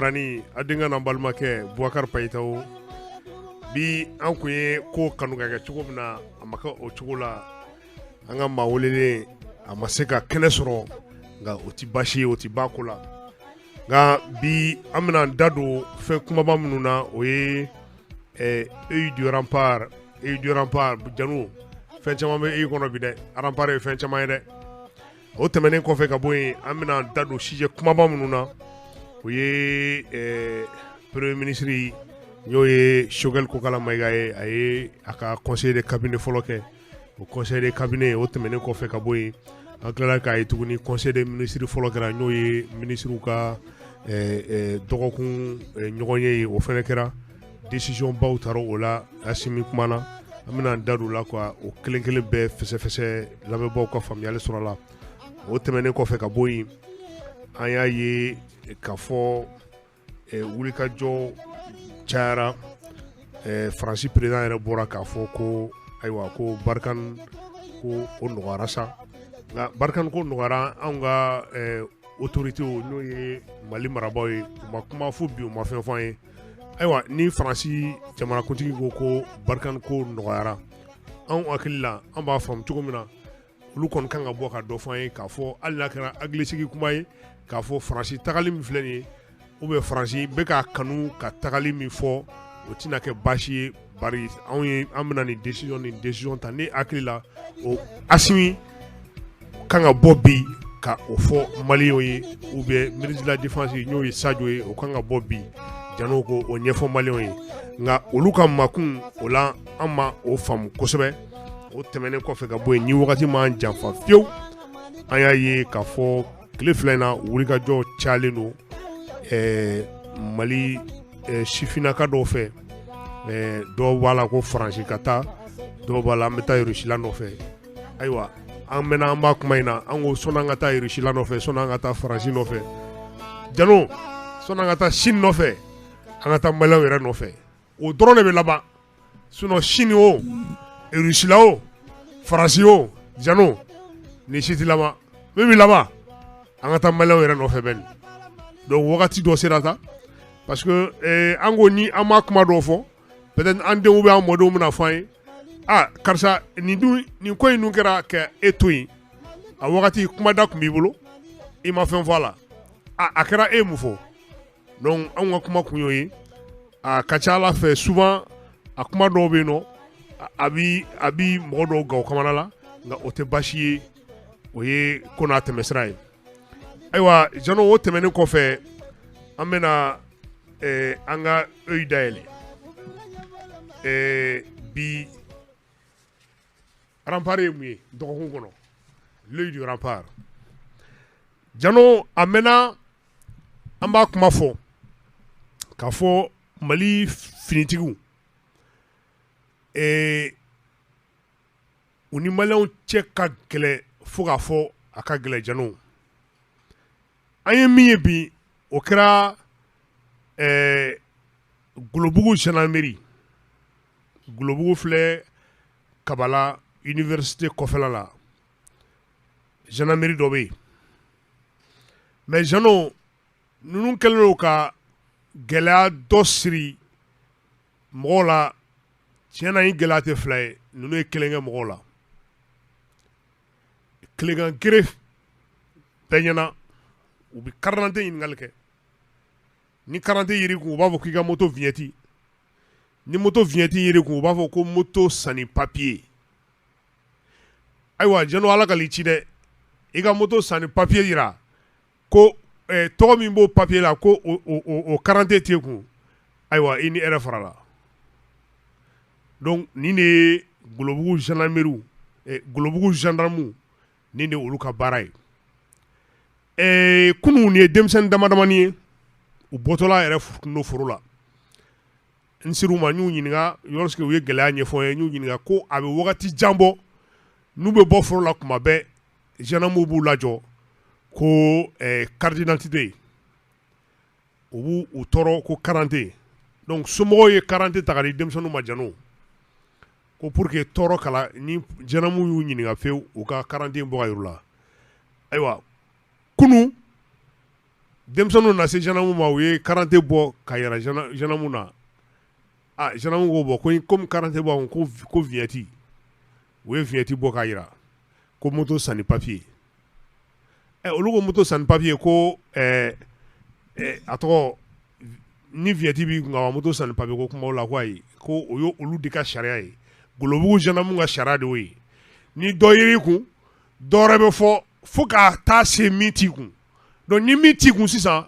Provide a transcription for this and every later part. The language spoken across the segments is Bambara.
Ni a denkɛ n'an balimakɛ Boubacar Payitaho bi, an kun ye ko kanu ka kɛ cogo min na, a ma kɛ o cogo la. An ka maa welelen a ma se ka kɛnɛ sɔrɔ, nka o tɛ baasi ye, o tɛ ba ko la. Nka bi, an bɛna an da don fɛn kumaba minnu na, o ye œil du rempart, œil du rempart. Janu, fɛn caman bɛ œil kɔnɔ bi dɛ. Rempart ye fɛn caman ye dɛ. O tɛmɛnen kɔfɛ ka bɔ yen, an bɛna da don sujet kumaba minnu na, o ye premier ministre, n'o ye Choguel Kokalla Maïga ye. A ye a ka conseil de cabinet fɔlɔ kɛ. O conseil de cabinet o tɛmɛnen kɔfɛ ka bɔ yen, an tilala k'a ye tuguni, conseil des ministres fɔlɔ kɛra, n'o ye ministres ka dɔgɔkun ɲɔgɔn ye. O fana kɛra, décision baw taara o la. Assimi kumana, an bɛna da don o la ka o kelen kelen bɛɛ fɛsɛfɛsɛ, lamɛnbaaw ka faamuyali sɔrɔ a la. O tɛmɛnen kɔfɛ ka bɔ yen, an y'a ye k'a fɔ wulikajɔ cayara. Faransi président yɛrɛ bɔra k'a fɔ ko ayiwa, ko Barkhane ko o nɔgɔyara sa. Nka Barkhane ko nɔgɔyara, anw ka autorités, n'o ye Mali marabaaw ye, u ma kuma fo bi, u ma fɛn fɔ an ye. Ayiwa, ni Faransi jamanakuntigi ko ko Barkhane ko nɔgɔyara, anw hakili la, an b'a faamu cogo min na, olu kɔni kan ka bɔ ka dɔ fɔ an ye, k'a fɔ hali n'a kɛra hakilisigi kuma ye, k'a fɔ Faransi tagali min filɛ nin ye, ou bien Faransi bɛ k'a kanu ka tagali min fɔ, o tɛna kɛ baasi ye, bari anw ye an bɛna nin décision, nin décision ta. Ne hakili la, o Assimi kan ka bɔ bi ka o fɔ maliyɛnw ye, ou bien ministre de la défense, n'o ye Sadio ye, o kan ka bɔ bi jan'o ko o ɲɛfɔ maliyɛnw ye. Nka olu ka makun o la, an ma o faamu kosɛbɛ. O tɛmɛnen kɔfɛ ka bɔ yen, ni wagati m'an janfa fiyewu, an y'a ye k'a fɔ tile 2 in na, wulikajɔ cayalen don Mali sifinnaka dɔw fɛ. Dɔw b'a la ko Faransi ka taa, dɔw b'a la an bɛ taa Russie nɔfɛ. Ayiwa, an mɛnna an b'a kuma in na. An ko sɔnni an ka taa Russie nɔfɛ, sɔnni an ka taa Faransi nɔfɛ, jano sɔnni an ka taa Chine nɔfɛ, an ka taa maliyɛnw yɛrɛ nɔfɛ. O dɔrɔn de bɛ laban. Sinon Chine o, Russie o, Faransi o, jano nin si tɛ laban. Min bɛ laban, an ka taa maliyɛnw yɛrɛ nɔfɛ bɛ nin. Donc wagati dɔ sera ta, parce que an ko ni an ma kuma dɔw fɔ, peut-être an denw bɛ, an mɔdenw bɛna fɔ an ye: "Ah karisa, nin dun, nin ko in dun kɛra ka e to yen a wagati, kumada tun b'i bolo, i ma fɛn fɔ a la. A a kɛra e ye mun fɔ?" Donc anw ka kuma kun y'o ye. A ka ca Ala fɛ, souvent a kuma dɔw bɛ yen nɔ, a bi mɔgɔ dɔw gan o kamana la, nka o tɛ baasi ye, o ye ko n'a tɛmɛsira ye. Ayiwa jano, o tɛmɛnen kɔfɛ, an bɛna an ka œil dayɛlɛ. Bi rempart ye mun ye dɔgɔkun kɔnɔ? L'œil du rempart, jano, a mɛnna an b'a kuma fɔ k'a fɔ Mali finitigiw, u ni maliyɛnw cɛ ka gɛlɛn fo k'a fɔ a ka gɛlɛn. Jano, an ye min ye bi, o kɛra Golobugu gendarmerie. Golobugu filɛ Kabala université kɔfɛla la, gendarmerie dɔ bɛ yen. Mais jano, ninnu kɛlen don ka gɛlɛya dɔ siri mɔgɔw la. Tiɲɛ na, ni gɛlɛya tɛ fila ye, ninnu ye kelen kɛ mɔgɔw la. Tilegan gere bɛɛ ɲɛna, u bɛ carte d'identité ɲininkali kɛ. Ni carte d'identité yer'i kun, u b'a fɔ k'i ka moto vignette. Ni moto vignette yer'i kun, u b'a fɔ ko moto sanni papier. Ayiwa jano, Ala ka ci dɛ, i ka moto sanni papier yira ko tɔgɔ min b'o papier la, ko o carte d'identité t'e kun. Ayiwa, i ni hɛrɛ farala. Donc nin de ye Golobugu gendarmerie, Golobugu gendarme, nin de olu ka baara ye. Kunun, nin ye denmisɛnnin dama damani ye, u bɔtɔla yɛrɛ tun don foro la. N ser'u ma, n y'u ɲininka lorsque u ye gɛlɛya ɲɛfɔ n ye. N y'u ɲininka ko a bɛ wagati jan bɔ, n'u bɛ bɔ foro la tuma bɛɛ, gendarmew b'u lajɔ ko carte d'identité. U b'u u tɔɔrɔ ko carte d'identité. Donc somɔgɔw ye carte d'identité ta ka di denmisɛnninw ma, jano, ko pour que tɔɔrɔ kala ni gendarmew y'u ɲininka fewu, u ka carte d'identité bɔ ka yir'u la. Ayiwa, kunun Denmisɛnninw na se gendarme ma, u ye carte bɔ ka yira gendarme na. Ah, gendarme ko bon, ko comme carte bɔ, ko vignette. U ye vignette bɔ k'a yira ko moto san ni papier. Ɛ, olu ko moto san ni papier, ko ɛɛ a tɔgɔ, ni vignette b'i kun ka moto san ni papier ko kuma la, ko ayi, ko o ye olu de ka sariya ye. Golobugu gendarme ka sariya de y'o ye. Ni dɔ yer'i kun, dɔ wɛrɛ bɛ fɔ fo ka taa se min t'i kun. Donc ni min t'i kun sisan,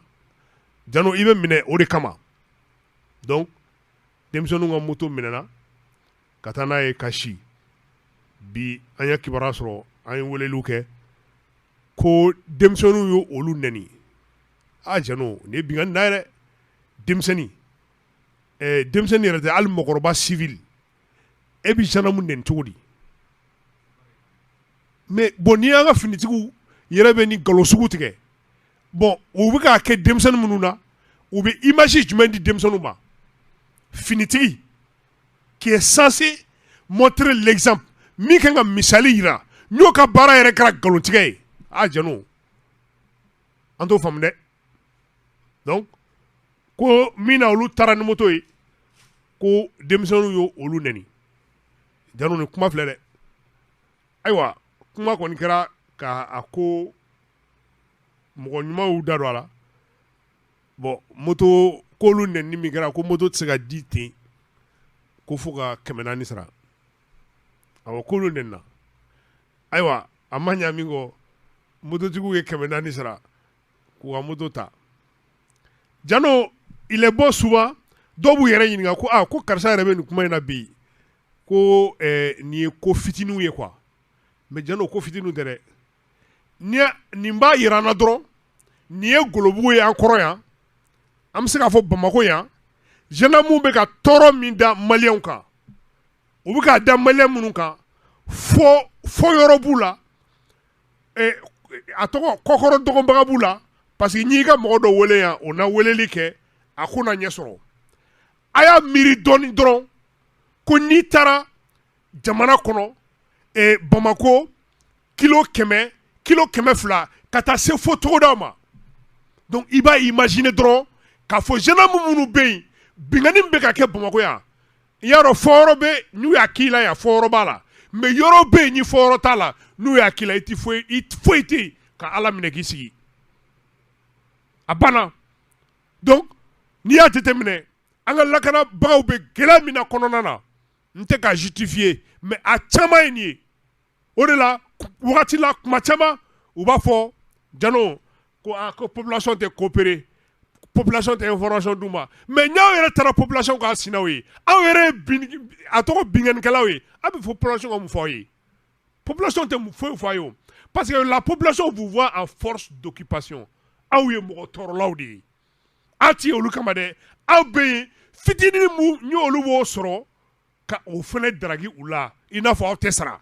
Jano, i bɛ minɛ o de kama. Donc denmisɛnninw ka moto minɛna ka taa n'a ye ka si. Bi an ye kibaruya sɔrɔ, an ye weleliw kɛ ko denmisɛnninw ye olu nɛni. A Jano, nin ye binkanni na ye dɛ. Denmisɛnnin, denmisɛnnin yɛrɛ tɛ, hali mɔgɔkɔrɔba civil, e bɛ gendarme nɛni cogo di? Mais bon, n'i y'an ka finitigiw yɛrɛ bɛ ni nkalon sugu tigɛ, bon, u bɛ k'a kɛ denmisɛnnin minnu na, u bɛ image jumɛn di denmisɛnninw ma? Finitigi qui est censé montrer l'exemple, min kan ka misali yira, n'o ka baara yɛrɛ kɛra nkalontigɛ ye, a Jano, an t'o faamu dɛ. Donc ko min na olu taara ni moto ye, ko denmisɛnninw y'o olu nɛni. Jano, ni kuma filɛ dɛ. Ayiwa, kuma kɔni kɛra ka a ko mɔgɔ ɲumanw y'u da don a la. Bon, moto k'olu nɛni min kɛra, ko moto tɛ se ka di ten, ko fo ka 400 sara. Awɔ, k'olu nɛnina. Ayiwa, a ma ɲa min kɔ, mototigiw ye 400 sara k'u ka moto ta. Jano, il est bon, souvent dɔw b'u yɛrɛ ɲininka ko aa, ko karisa yɛrɛ bɛ nin kuma in na bi, ko nin ye ko fitininw ye quoi. Mais Jano, ko fitininw tɛ dɛ. Nin b'a yira an na dɔrɔn, nin ye Golobugu ye an kɔrɔ yan, an bɛ se k'a fɔ Bamakɔ yan, gendarmew bɛ ka tɔɔrɔ min da maliyɛnw kan, u bɛ k'a da maliyɛn minnu kan, fo fo yɔrɔ b'u la, a tɔgɔ kɔkɔrɔ dɔgɔbaga b'u la, parce que n'i ka mɔgɔ dɔ wele yan, o na weleli kɛ, a ko na ɲɛ sɔrɔ. A y'a miiri dɔɔni dɔrɔn ko n'i taara jamana kɔnɔ, Bamako kilo 100, kilo 200, ka taa se fo togodaw ma. Donc i b'a imaginer dɔrɔn k'a fɔ gendarme minnu bɛ yen, binkanni min bɛ ka kɛ Bamakɔ yan, i y'a dɔn fɔyɔrɔ bɛ n'u y'a k'i la yan, fɔyɔrɔ b'a la. Mais yɔrɔ bɛ yen ni fɔyɔrɔ t'a la, n'u y'a k'i la, i ti foyi, i foyi tɛ yen ka Ala minɛ k'i sigi, a banna. Donc n'i y'a jateminɛ, an ka lakanabagaw bɛ gɛlɛya min na kɔnɔna na, n tɛ ka justifier, mais a caman ye nin ye. O de la wagati la, kuma caman u b'a fɔ, Jano, ko aa, ko population tɛ coopérer, population tɛ information d'u ma. Mais n'aw yɛrɛ taara population k'a sinaw ye, aw yɛrɛ ye bin, a tɔgɔ binkannikɛlaw ye, aw bɛ fɔ population ka mun fɔ aw ye? Population tɛ foyi fɔ aw ye o, parce que la population vous voit en force d'occupation. Aw ye mɔgɔ tɔɔrɔlaw de ye. Aw ti olu kama dɛ, aw bɛ yen fitinin mun ni olu b'o sɔrɔ ka o fana daraki u la, i n'a fɔ aw tɛ sara.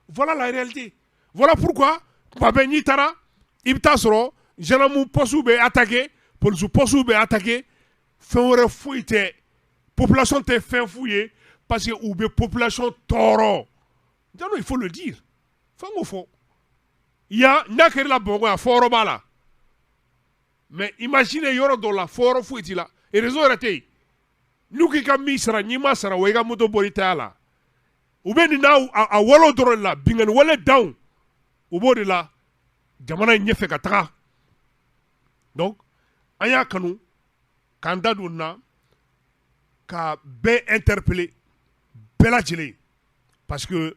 Voilà la réalité. Voilà pourquoi tuma bɛɛ n'i taara, i bɛ taa sɔrɔ gendarme poste bɛ attaqué, police poste bɛ attaqué. Fɛn wɛrɛ foyi tɛ, population tɛ fɛn f'u ye, parce que u bɛ population tɔɔrɔ. Jano, il faut le dire, f'an k'o fɔ yan. N'a kɛra la Bamakɔ yan, fɔyɔrɔ b'a la. Mais imagine yɔrɔ dɔw la, fɔyɔrɔ foyi t'i la, réseau yɛrɛ tɛ yen. N'u k'i ka min sara, n'i ma sara, wa i ka moto bɔ i taya la. U bɛ nin n'a a walew dɔrɔn de la, binkanni wale danw, u b'o de la jamana in ɲɛfɛ ka taga. Donc an y'a kanu k'an da don na ka bɛɛ interpeller, bɛɛ lajɛlen, parce que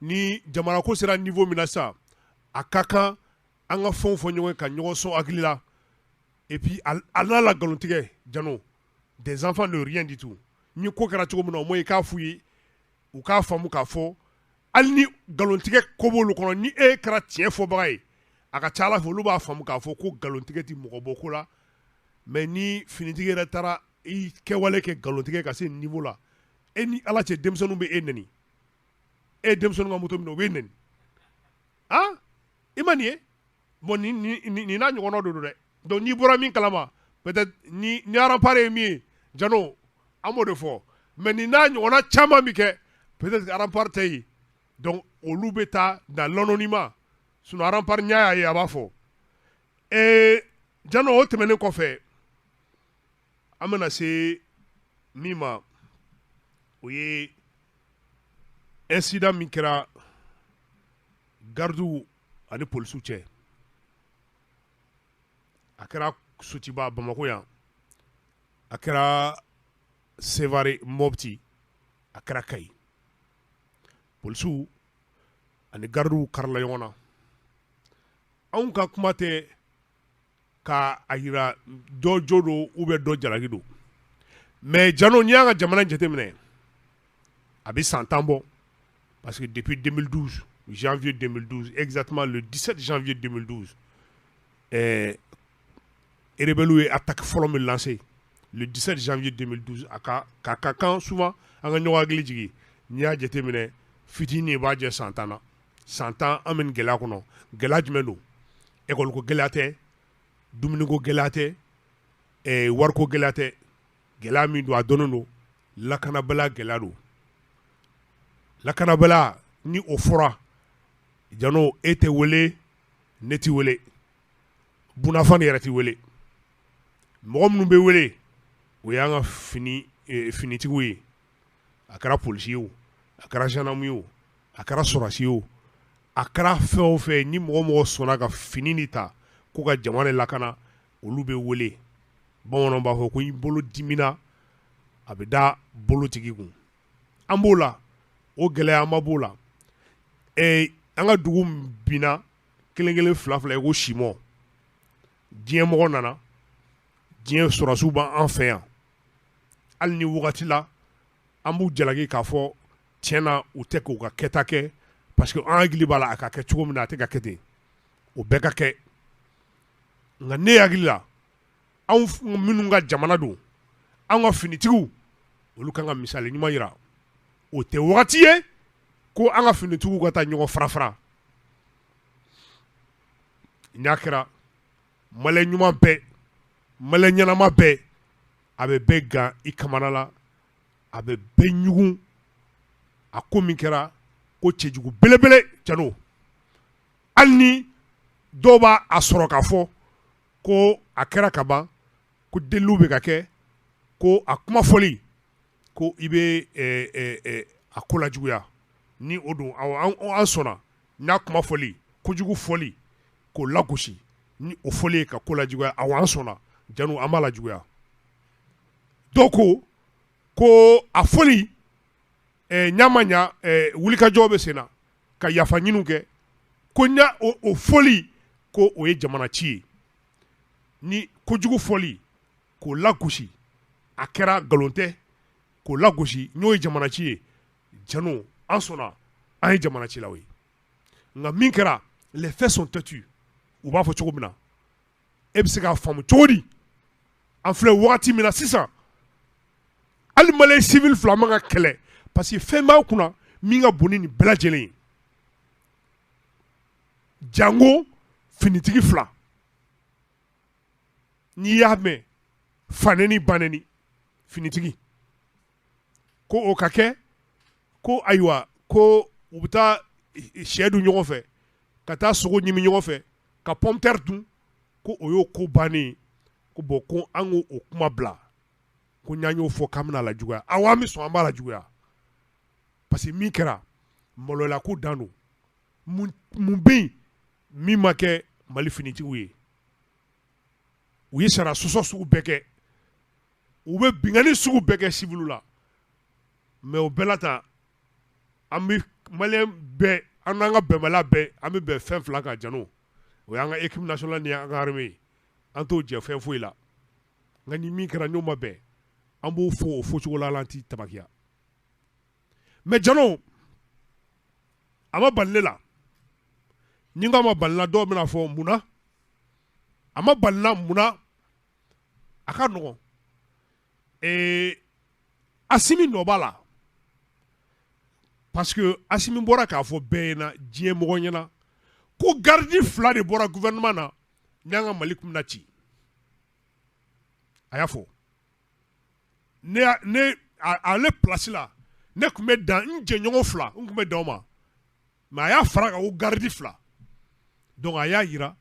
ni jamana ko sera niveau min na sisan, a ka kan an ka fɛnw fɔ ɲɔgɔn ye ka ɲɔgɔn sɔn hakili la. Et puis a n'a la nkalontigɛ, Jano, des enfants de rien du tout. Ni ko kɛra cogo min na, au moins i k'a f'u ye, u k'a faamu k'a fɔ hali ni nkalontigɛ ko b'olu kɔnɔ, ni e kɛra tiɲɛ fɔbaga ye, a ka ca Ala fɛ olu b'a faamu k'a fɔ ko nkalontigɛ tɛ mɔgɔ bɔ ko la. Mais ni finitigi yɛrɛ taara i kɛwale kɛ nkalontigɛ ka se niveau la, e ni Ala cɛ, denmisɛnninw bɛ e nɛni, e ye denmisɛnninw ka moto minɛ, u bɛ e nɛni. Ah, i ma nin ye? Bon, nin n'a ɲɔgɔnnaw de don dɛ. Donc n'i bɔra min kalama, peut-être ni rempart ye min ye, Jano, an b'o de fɔ. Mais nin n'a ɲɔgɔnna caman bɛ kɛ, peut-être rempart tɛ yen, donc olu bɛ taa dans l'anonymat. Sinon rempart ɲɛ y'a ye, a b'a fɔ. Ee. Jano, o tɛmɛnen kɔfɛ, an bɛna se min ma, o ye incident min kɛra gardiw ani polisiw cɛ. A kɛra Sotiba, Bamakɔ yan, a kɛra Sevare, Mopti, a kɛra Kayi. Polisiw ani gardiw karila ɲɔgɔn na. Anw ka kuma tɛ ka a yira dɔ jo don ou bien dɔ jalaki don, mais Jano, n'i y'an ka jamana jateminɛ, a bɛ san 10 bɔ, parce que depuis 2012, janvier 2012, exactement le 17 janvier 2012, rebelles ye attaque fɔlɔ min lancé le 17 janvier 2012, a ka ka ka kan souvent an ka ɲɔgɔn hakili jigin. N'i y'a jateminɛ, fitinin b'a jɛ san 10 na. San 10 an bɛ nin gɛlɛya kɔnɔ. Gɛlɛya jumɛn don? École ko gɛlɛya tɛ, dumuniko gɛlɛya tɛ, wariko gɛlɛya tɛ. Gɛlɛya min don, a dɔnnen don, lakanabaliya gɛlɛya don. Lakanabaliya ni o fɔra, Jano, e tɛ wele, ne tɛ wele, Bunafan yɛrɛ tɛ wele. Mɔgɔ minnu bɛ wele, o y'an ka finitigiw ye. A kɛra polisi ye o, a kɛra gendarme ye o, a kɛra sɔrɔdasi ye o, a kɛra fɛn o fɛn, ni mɔgɔ mɔgɔ sɔnna ka fini ni ta ko ka jamana lakana, olu bɛ wele. Bamananw b'a fɔ ko i bolo dimina, a bɛ da bolotigi kun. An b'o la, o gɛlɛya, an ma b'o la. An ka dugu binna kelen kelen, fila fila, i ko simɔ. Diɲɛ mɔgɔ nana, diɲɛ sɔrɔdasiw b'an fɛ yan. Hali ni wagati la an b'u jalaki k'a fɔ tiɲɛ na u tɛ k'u ka kɛta kɛ, parce que an hakili b'a la a ka kɛ cogo min na, a tɛ ka kɛ ten. O bɛɛ ka kɛ, nka ne hakili la, anw minnu ka jamana don, an ka finitigiw, olu kan ka misali ɲuman yira. O tɛ wagati ye ko an ka finitigiw ka taa ɲɔgɔn fara fara. N'a kɛra, malien ɲuman bɛɛ, malien ɲɛnama bɛɛ, a bɛ bɛɛ gan i kamana la, a bɛ bɛɛ ɲugun. A ko min kɛra, ko cɛjugu belebele, Jano. Hali ni dɔw b'a a sɔrɔ k'a fɔ ko a kɛra ka ban, ko deliliw bɛ ka kɛ, ko a kuma fɔli ko i bɛ a ko lajuguya, ni o don, awɔ, an sɔnna. N'a kuma fɔli, kojugu fɔli k'o lagosi, ni o fɔli ye ka ko lajuguya, awɔ, an sɔnna. Jano, an b'a lajuguya. Dɔw ko ko a fɔli ɲa ma ɲa, wulikajɔ bɛ sen na ka yafa ɲini kɛ, ko ɲa o fɔli ko o ye jamana ci ye. Ni kojugu fɔli k'o lagosi, a kɛra nkalon tɛ, k'o lagosi, n'o ye jamana ci ye, Jano, an sɔnna, an ye jamana cilaw ye. Nka min kɛra, les faits sont têtus, u b'a fɔ cogo min na, e bɛ se k'a faamu cogo di? An filɛ wagati min na sisan, hali malien civil fila man ka kɛlɛ, parce que fɛn b'aw kunna min ka bon ni nin bɛɛ lajɛlen ye. Jango finitigi fila, n'i y'a mɛn fanɛni banɛni, finitigi ko o ka kɛ ko ayiwa, ko u bɛ taa sɛ dun ɲɔgɔn fɛ, ka taa sogo ɲimi ɲɔgɔn fɛ, ka pomme de terre dun, ko o y'o ko bannen ye. Ko bon, ko an k'o o kuma bila, ko n'an y'o fɔ k'an bɛna la juguya. Awɔ, an bɛ sɔn, an b'a la juguya, parce que min kɛra, maloya ko dan don. Mun bɛ yen min ma kɛ Mali finitigiw ye? U ye sariya sɔsɔ sugu bɛɛ kɛ, u bɛ binkanni sugu bɛɛ kɛ civil la, mais o bɛɛ la ta, an bɛ malien bɛɛ, an n'an ka bɛnbaliya bɛɛ, an bɛ bɛn fɛn fila kan, Jano. O y'an ka équipe nationale ni an ka armée ye. An t'o jɛ fɛn foyi la. Nka ni min kɛra, n'o ma bɛn, an b'o fɔ o fɔcogo la, an ti tabakiya. Mais Jano, a ma bali ne la. Ni n ko a ma bali la, dɔw bɛna fɔ munna a ma bali la, munna a ka nɔgɔn. Asimi nɔ b'a la, parce que Asimi bɔra k'a fɔ bɛɛ ɲɛna, diɲɛ mɔgɔ ɲɛna, ko garde fila de bɔra gouvernement na n'an ka Mali kun bɛna ci. A y'a fɔ ne ale place la, ne tun bɛ dan n jɛɲɔgɔn fila, n tun bɛ dan o ma, mais a y'a fara kan ko garde fila. Donc a y'a yira.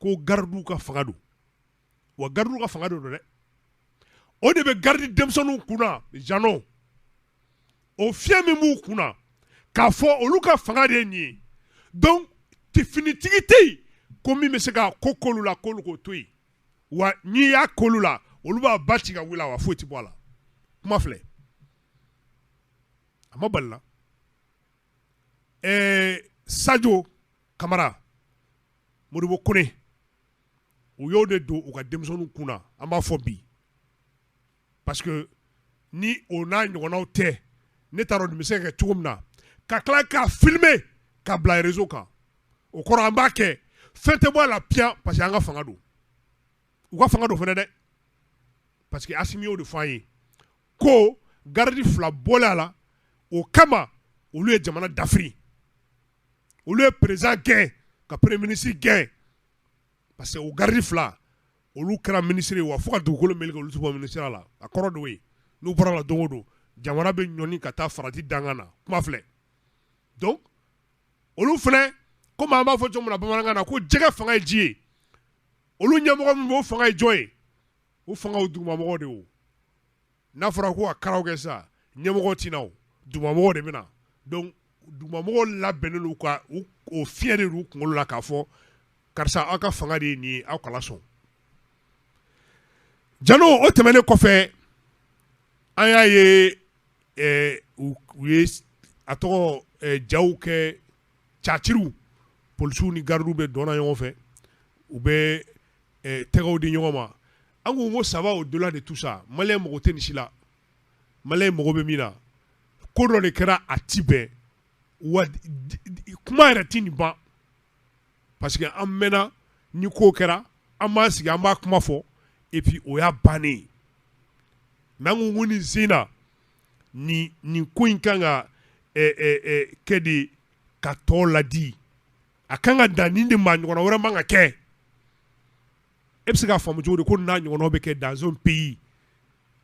Ko garidiw ka fanga don, wa garidiw ka fanga don dɛ. O de bɛ garidi denmisɛnninw kunna Jano. O fiɲɛ min b'u kunna k'a fɔ olu ka fanga de ye nin ye. Donc finitigi tɛ yen ko min bɛ se ka ko k'olu la k'olu k'o to yen. Wa n'i y'a k'olu la, olu b'a ba ci ka wuli, wa foyi tɛ bɔ a la. Kuma filɛ, a ma bali la. Sadio Kamara, Modibo Kone, u y'o de don u ka denmisɛnninw kunna. An b'a fɔ bi parce que ni o n'a ɲɔgɔnnaw tɛ, ne t'a dɔn nin bɛ se ka kɛ cogo min na, ka tila k'a filmer ka bila réseau kan. O kɔrɔ, an b'a kɛ, fɛn tɛ bɔ a la piyan, parce que an ka fanga don, u ka fanga don fana dɛ, parce que Asimi y'o de fɔ an ye ko garidi 2 bɔlen a la, o kama olu ye jamana dafiri, olu ye président gɛn ka premier ministre gɛn, parce que o garidi 2, olu kɛra ministre ye. Wa fo ka dugukolo meleke, olu tɛ bɔ ministre la. A kɔrɔ d'o ye, n'u bɔra la don o don, jamana bɛ ɲɔni ka taa farati dangan na. Kuma filɛ. Donc olu fana, komi an b'a fɔ cogo min na bamanankan na ko jɛgɛ fanga ye ji ye, olu ɲɛmɔgɔ min b'o fanga ye jɔn ye? O fanga o dugumamɔgɔw de o. N'a fɔra ko ka karaw kɛ sisan, ɲɛmɔgɔ tɛ na, o dugumamɔgɔw de bɛ na. Donc dugumamɔgɔw labɛnnen don ka o fiɲɛ de d'u kunkolo la k'a fɔ karisa, aw ka fanga de ye nin ye, aw kana sɔn. Jano, o tɛmɛnen kɔfɛ, an y'a ye u ye a tɔgɔ jaw kɛ caciriw, polisiw ni garidiw bɛ dɔn ɲɔgɔn fɛ, u bɛ tɛgɛw di ɲɔgɔn ma. An ko ça va au-delà de tout ça. Malien mago tɛ nin si la. Malien mago bɛ min na, ko dɔ de kɛra, a ti bɛn wa, kuma yɛrɛ ti nin ban, parce que an mɛnna ni ko kɛra, an b'an sigi, an b'a kuma fɔ, et puis o y'a bannen ye. Mais an ko nin sen na, nin ko in kan ka kɛ de ka tɔ ladi. A kan ka dan nin de ma, ɲɔgɔnna wɛrɛ man ka kɛ. E bɛ se k'a faamu cogo di ko n'a ɲɔgɔnnaw bɛ kɛ dans un pays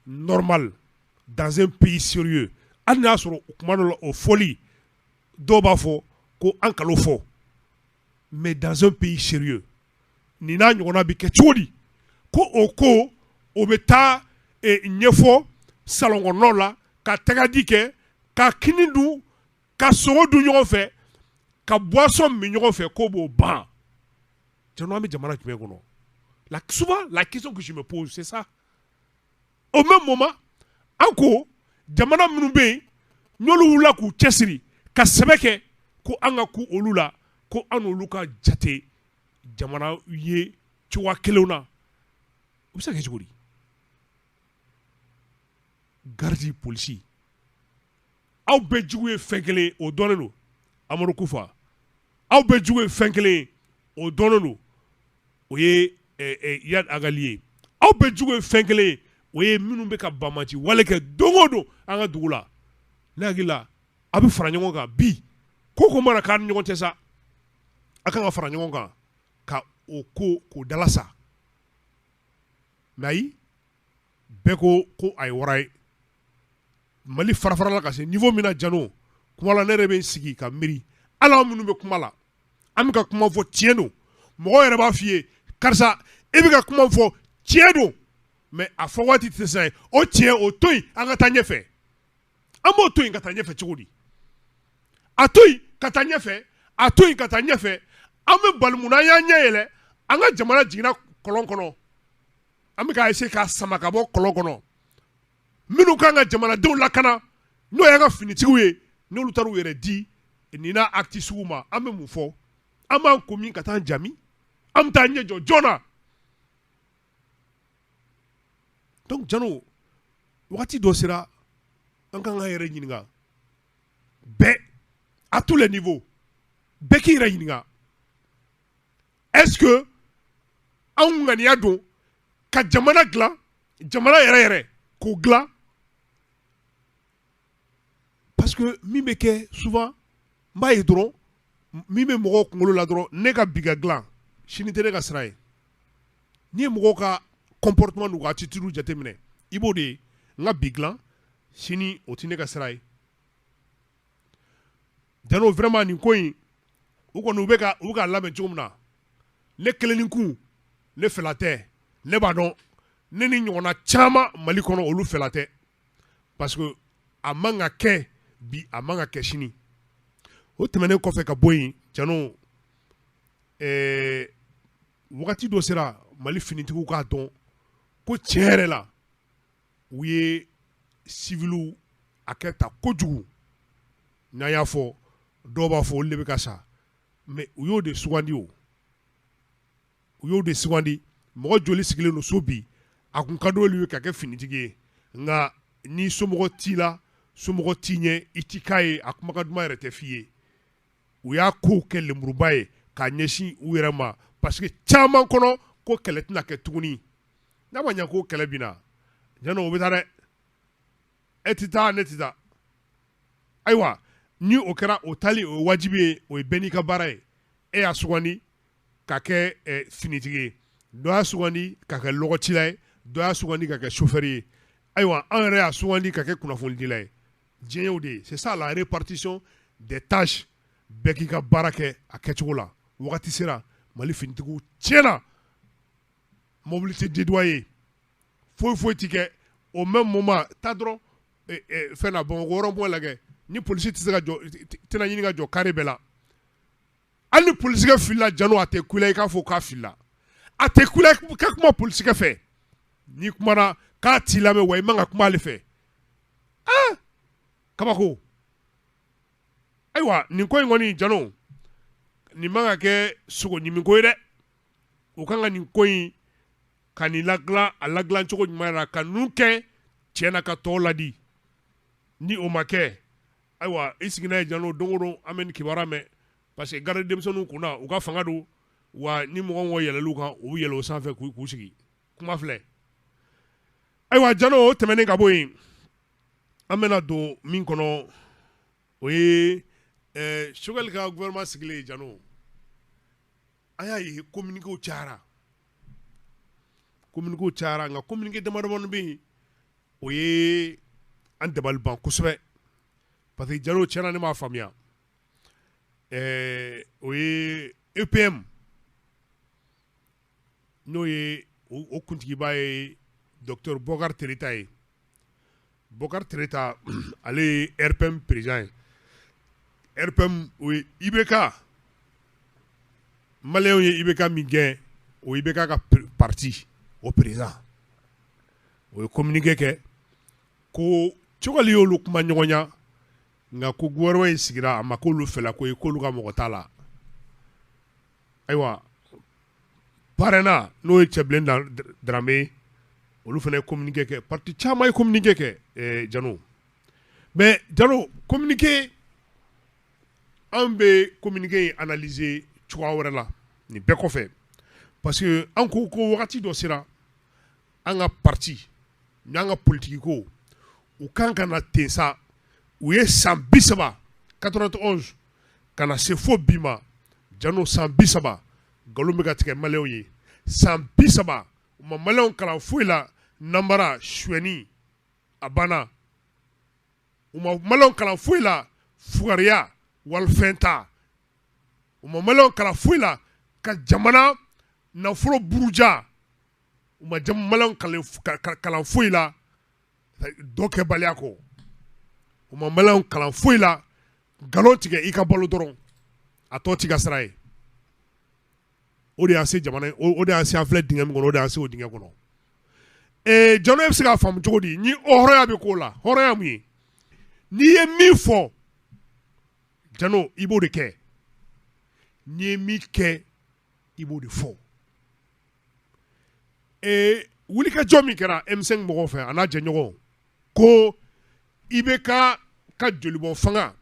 normal, dans un pays sérieux? Hali n'a y'a sɔrɔ kuma dɔ la, o fɔli, dɔw b'a fɔ ko an kal'o fɔ, mais dans un pays sérieux, nin n'a ɲɔgɔnna bɛ kɛ cogo di ko o ko o bɛ taa ɲɛfɔ salon kɔnɔnaw la, ka tɛgɛdi kɛ, ka kini dun, ka sogo dun ɲɔgɔn fɛ, ka boisson min ɲɔgɔn fɛ, k'o b'o ban? Jano, an bɛ jamana jumɛn kɔnɔ? La, souvent, la question que je me pose, c'est ça. Au même moment, an ko jamana minnu bɛ yen, n'olu wulila k'u cɛsiri ka sɛbɛ kɛ ko an ka ku olu la, ko an n'olu ka jate jamana ye cogoya kelenw na, o bɛ se ka kɛ cogo di? Garidi, polisi, aw bɛɛ jugu ye fɛn kelen ye, o dɔnnen don. Amadu Kufa, aw bɛɛ jugu ye fɛn kelen ye, o dɔnnen don, o ye Iyad Ag Ghali ye. Aw bɛɛ jugu ye fɛn kelen ye, o ye minnu bɛ ka banbaanci wale kɛ don o don an ka dugu la. Ne hakili la, a bɛ fara ɲɔgɔn kan bi. Ko ko mana k'an ni ɲɔgɔn cɛ sa, a kan ka fara ɲɔgɔn kan ka o ko k'o dalasa. Mais ayi, bɛɛ ko ko a ye wara ye. Mali fara farala ka se niveau min na, Jano, kuma la, ne yɛrɛ bɛ n sigi ka miiri. Hali anw minnu bɛ kuma la, an bɛ ka kuma fɔ, tiɲɛ don. Mɔgɔw yɛrɛ b'a f'i ye: karisa, e bɛ ka kuma fɔ, tiɲɛ don, mais a fɔ waati tɛ sisan ye. O tiɲɛ, o to yen, an ka taa ɲɛfɛ. An b'o to yen ka taa ɲɛfɛ cogo di? A to yen ka taa ɲɛfɛ, a to yen ka taa ɲɛfɛ. An bɛ bali mun na? An y'an ɲɛ yɛlɛ, an ka jamana jiginna kɔlɔn kɔnɔ, an bɛ k'a essayer k'a sama ka bɔ kɔlɔn kɔnɔ. Minnu kan ka jamanadenw lakana, n'o y'an ka finitigiw ye, n'olu taara u yɛrɛ di nin n'a acte sugu ma, an bɛ mun fɔ? An b'an ko min ka taa jami, an bɛ taa ɲɛ jɔ joona. Donc Jano, wagati dɔ sera, an kan k'an yɛrɛ ɲininka bɛɛ, à tous les niveaux, bɛɛ k'i yɛrɛ ɲininka: est-ce que anw ŋaniya don ka jamana dilan, jamana yɛrɛ yɛrɛ k'o dilan? Parce que min bɛ kɛ souvent, n b'a ye dɔrɔn, min bɛ mɔgɔw kunkolo la dɔrɔn, ne ka bi ka dilan, sini tɛ ne ka sira ye. N'i ye mɔgɔw ka comportement n'u ka attitude jateminɛ, i b'o de ye: n ka bi dilan, sini o tɛ ne ka sira ye. Jano, vraiment, nin ko in, u kɔni u bɛ ka labɛn cogo min na. Ne kelen kun, ne fɛla tɛ. Ne b'a dɔn, ne ni ɲɔgɔnna caman Mali kɔnɔ, olu fɛla tɛ, parce que a man ka kɛ bi, a man ka kɛ sini. O tɛmɛnen kɔfɛ ka bɔ yen, Jano, wagati dɔ sera, Mali finitigiw k'a dɔn ko tiɲɛ yɛrɛ la, u ye civiliw a kɛ ta kojugu. N'an y'a fɔ, dɔw b'a fɔ olu de bɛ ka sa, mais u y'o de sugandi. O u y'o de sugandi. Mɔgɔ joli sigilen don so bi, a kun ka d'olu ye ka kɛ finitigi ye, nka ni somɔgɔ t'i la, somɔgɔ t'i ɲɛ, i t'i k'a ye, a kumakan duman yɛrɛ tɛ f'i ye. U y'a kow kɛ lemuruba ye k'a ɲɛsin u yɛrɛ ma, parce que caman kɔnɔ ko kɛlɛ tɛna kɛ tuguni. N'a ma ɲɛ ko kɛlɛ bɛ na, Jano, o bɛ taa dɛ. E tɛ taa, ne tɛ taa. Ayiwa, ni o kɛra, o taali o ye wajibi ye. O ye bɛɛ n'i ka baara ye. E y'a sugandi ka kɛ finitigi ye, dɔ y'a sugandi ka kɛ lɔgɔcila ye, dɔ y'a sugandi ka kɛ chauffeur ye. Ayiwa, an yɛrɛ y'a sugandi ka kɛ kunnafonidila ye. Diɲɛ y'o de ye, c'est ça la répartition des tâches. Bɛɛ k'i ka baara kɛ a kɛcogo la. Wagati sera, Mali finitigiw tiɲɛna, mobili tɛ dédouaner, foyi foyi ti kɛ. Au même moment, taa dɔrɔn fɛn na, Bamakɔ rond-point lajɛ. Ni polisi tɛ se ka jɔ, tɛna ɲini ka jɔ carré bɛɛ la. Hali ni polisikɛ filila, Jano, a tɛ ku i la i k'a fɔ k'a filila. A tɛ ku i la ka kuma polisikɛ fɛ. N'i kumana k'a t'i lamɛn, wa i man ka kuma ale fɛ. Aa, kabako. Ayiwa, nin ko in kɔni, Jano, nin man ka kɛ sogo ɲimi ko ye dɛ. U kan ka nin ko in ka nin ladilan a ladilan cogo ɲuman na, ka ninnu kɛ tiɲɛ na, ka tɔw ladi. Ni o ma kɛ, ayiwa, i sigi n'a ye, Jano. Don o don an bɛ nin kibaruya mɛn, parce que garde denmisɛnninw kunna, u ka fanga don wa. Ni mɔgɔ mɔgɔ yɛlɛl'u kan, u bɛ yɛlɛ o sanfɛ k'u sigi. Kuma filɛ. Ayiwa, Jano, o tɛmɛnen ka bɔ yen, an bɛna don min kɔnɔ, o ye Choguel ka gouvernement sigilen ye. Jano, an y'a ye communiqué cayara, communiqué cayara, nka communiqué damadamani bɛ yen, o ye an dabali ban kosɛbɛ, parce que, Jalo, tiɲɛna, ne m'a faamuya. O ye EPM, n'o ye o kuntigiba ye docteur Bokar Tereta ye. Bokar Tereta, ale ye RPM président ye. RPM, o ye IBK, maliyɛnw ye IBK min gɛn, o IBK ka parti, o président, o ye communiqué kɛ ko Choguel y'olu kuma ɲɔgɔnya, nka ko gouvernement in sigira, a ma k'olu fɛla ko ye, k'olu ka mɔgɔ t'a la. Ayiwa, PARENA, n'o ye Cɛbilen Darame ye, olu fana ye communiqué kɛ. Parti caman ye communiqué kɛ, Jano. Mais, Jano, communiqué, an bɛ communiqué in analyser cogoya wɛrɛ la nin bɛɛ kɔfɛ, parce que an ko ko wagati dɔ sera, an ka parti n'an ka politique ko, u kan ka na ten sa. U ye san 30, 91 ka na se fo bi ma, Jano, san 30, nkalon bɛ ka tigɛ maliyɛnw ye. San 30, u ma maliyɛnw kalan foyi la, namara, sonyɛni, a banna. U ma maliyɛnw kalan foyi la, fugariya, walifɛn ta. U ma maliyɛnw kalan foyi la, ka jamana nafolo buruja. U ma maliyɛnw kalan foyi la, dɔ kɛbaliya kɔ. U ma maliyɛnw kalan foyi la, nkalon tigɛ i ka balo dɔrɔn, a tɔ t'i ka sira ye. O de y'an se jamana, o de y'an se, an filɛ dingɛ min kɔnɔ, o de y'an se o dingɛ kɔnɔ. Jɔn bɛ se k'a faamu cogo di ni hɔrɔnya bɛ k'o la? Hɔrɔnya mun ye? N'i ye min fɔ, Jano, i b'o de kɛ. N'i ye min kɛ, i b'o de fɔ. Wulikajɔ min kɛra M5 mɔgɔw fɛ, a n'a jɛɲɔgɔnw, ko IBK ka jolibɔ fanga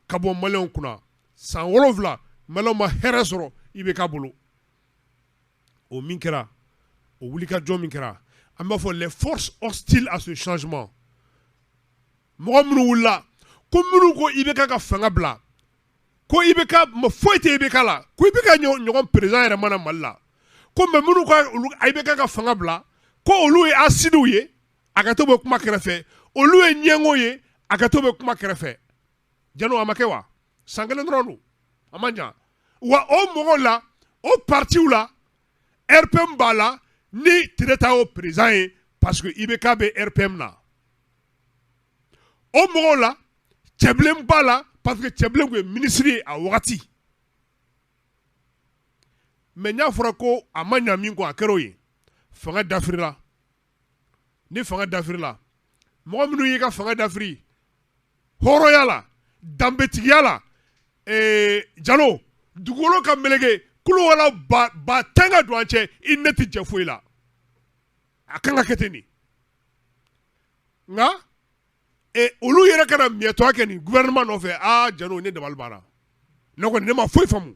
ka bɔ maliyɛnw kunna, san 7 maliyɛnw ma hɛrɛ sɔrɔ IBK bolo, o min kɛra, o wulikajɔ min kɛra, an b'a fɔ les forces hostiles à ce changement, mɔgɔ minnu wulila ko minnu ko IBK ka fanga bila, ko IBK foyi tɛ IBK la, ko IBK ɲɔgɔn président yɛrɛ mana Mali la, ko mais minnu ka olu IBK ka fanga bila, ko olu ye asidiw ye, a ka to bɛ kuma kɛrɛfɛ, olu ye ɲɛngo ye, a ka to bɛ kuma kɛrɛfɛ. Jano, a ma kɛ wa? San kelen dɔrɔn don, a man jan wa. O mɔgɔw la, o partiw la. RPM b'a la ni Tereta y'o président ye, parce que IBK bɛ RPM na. O mɔgɔw la, Cɛbilen b'a la, parce que Cɛbilen tun ye ministre ye a wagati. Mais n'a fɔra ko a ma ɲa min kɔ, a kɛra o ye. Fanga dafirila. Ni fanga dafirila, mɔgɔ minnu y'i ka fanga dafiri hɔrɔnya la, danbetigiya la, Jalo, dugukolo ka meleke kulu wala ba ba tan ka don an cɛ, i ne tɛ jɛ foyi la. A kan ka kɛ ten de. Nka olu yɛrɛ kana miɲɛtɔ kɛ nin gouvernement nɔfɛ. Aa Jalo, ne dabali banna. Ne kɔni, ne ma foyi faamu.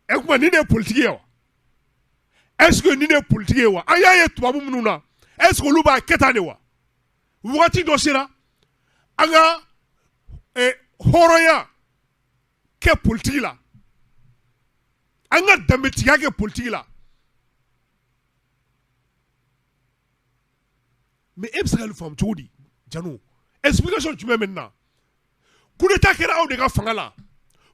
E kuma, nin de ye politique ye wa? Est ce que nin de ye politique ye wa? An y'a ye tubabu minnu na, est ce que olu b'a kɛ tan de wa? Wagati dɔ sera, an ka hɔrɔnya kɛ politique la, an ka danbetigiya kɛ politique la. Mais e bɛ se ka nin faamu cogo di, Jalo? Explication jumɛn bɛ nin na? Coup d'état kɛra aw de ka fanga la.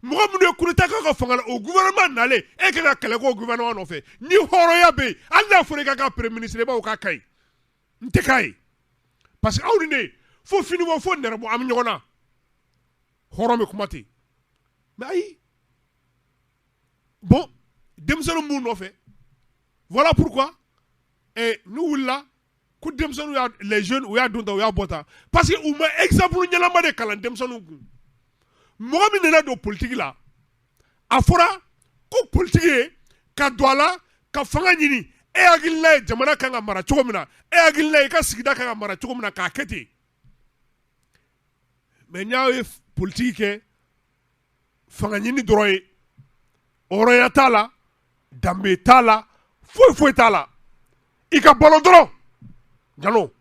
Mɔgɔ minnu ye coup d'état k'aw ka fanga la, o gouvernement nalen, e kan ka kɛlɛ k'o gouvernement nɔfɛ. Ni hɔrɔnya bɛ yen, hali n'a fɔra i ka kɛ premier ministre, i b'a fɔ k'a ka ɲi, n tɛ k'a ye, parce que aw ni ne, fo fini bɔ, fo nɛrɛ bɔ, an bɛ ɲɔgɔn na. Hɔrɔn bɛ kuma ten. Mais ayi, bon, denmisɛnninw b'u nɔfɛ. Voilà pourquoi n'u wulila ko denmisɛnninw y'a, les jeunes, u y'a don tan, u y'a bɔ tan, parce que u ma exemple ɲɛnama de kalan denmisɛnninw kun. Mɔgɔ min nana don politique la, a fɔra ko politique ye ka don a la ka fanga ɲini. E hakilina ye jamana kan ka mara cogo min na, e hakilina ye i ka sigida kan ka mara cogo min na, k'a kɛ ten. Mais n y'a ye politique kɛ fanga ɲini dɔrɔn ye, hɔrɔnya t'a la, danbe t'a la, foyi foyi t'a la. I ka balo dɔrɔn, Jalo,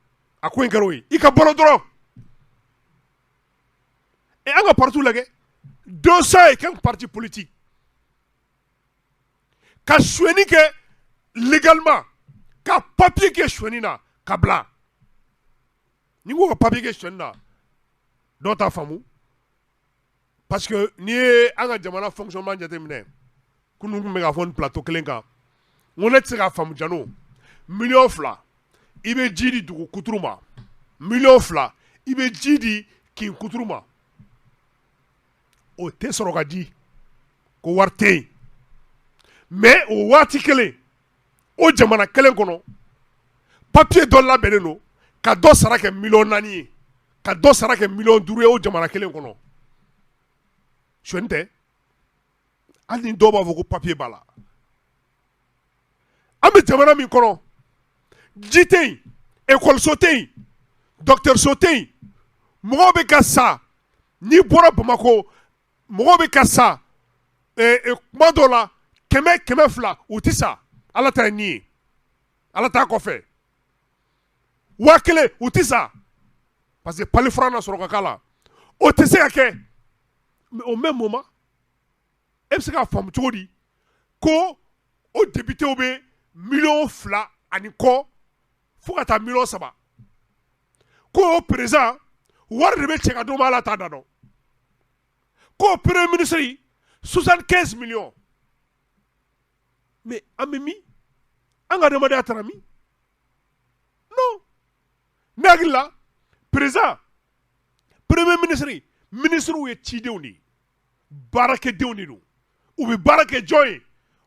a ko in kɛra o ye, i ka balo dɔrɔn. E an ka parti lajɛ, 200 et quelques partis politiques, ka sonyɛni kɛ légalement, ka papier kɛ sonyɛni na ka bila. Ni ko ka papier kɛ sonyɛni na, dɔw t'a faamu, parce que n'i ye an ka jamana fonctionnement jateminɛ, kunun tun bɛ k'a fɔ nin plateau kelen kan, n ko ne tɛ se k'a faamu. Jalo, 2 miliyɔn i bɛ ji di dugu kuturu ma, 2 miliyɔn i bɛ ji di kin kuturu ma, o tɛ sɔrɔ ka di ko wari tɛ yen. Mais o waati kelen, o jamana kelen kɔnɔ, papier dɔ labɛnnen don ka dɔ sara kɛ 4 miliyɔn ye, ka dɔ sara kɛ 5 miliyɔn ye, o jamana kelen kɔnɔ. Sonyɛni tɛ. Hali ni dɔw b'a fɔ ko papier b'a la, an bɛ jamana min kɔnɔ, ji tɛ yen, ekɔliso tɛ yen, dɔgɔtɔrɔso tɛ yen, mɔgɔw bɛ ka sa. N'i bɔra Bamakɔ, mɔgɔw bɛ ka sa. Kuma dɔw la, 100, 200, u tɛ sa. Ala ta ye nin ye, Ala t'a kɔfɛ. 1000, u tɛ sa, parce que palu fura na sɔrɔ ka k'a la. O tɛ se ka kɛ. Mais au même moment, e bɛ se k'a faamu cogo di ko o députéw bɛ 2.5 miliyɔn ani kɔ fo ka taa 3 miliyɔn, ko o président wari de bɛ cɛ ka d'o ma, Ala t'a da dɔn, ko premier ministre 75 millions? Mais an bɛ min? An ka adamadenya taara min? Non, ne hakili la, président, premier ministre, ministres ye cidenw de ye, baarakɛdenw de don. U bɛ baara kɛ jɔn ye?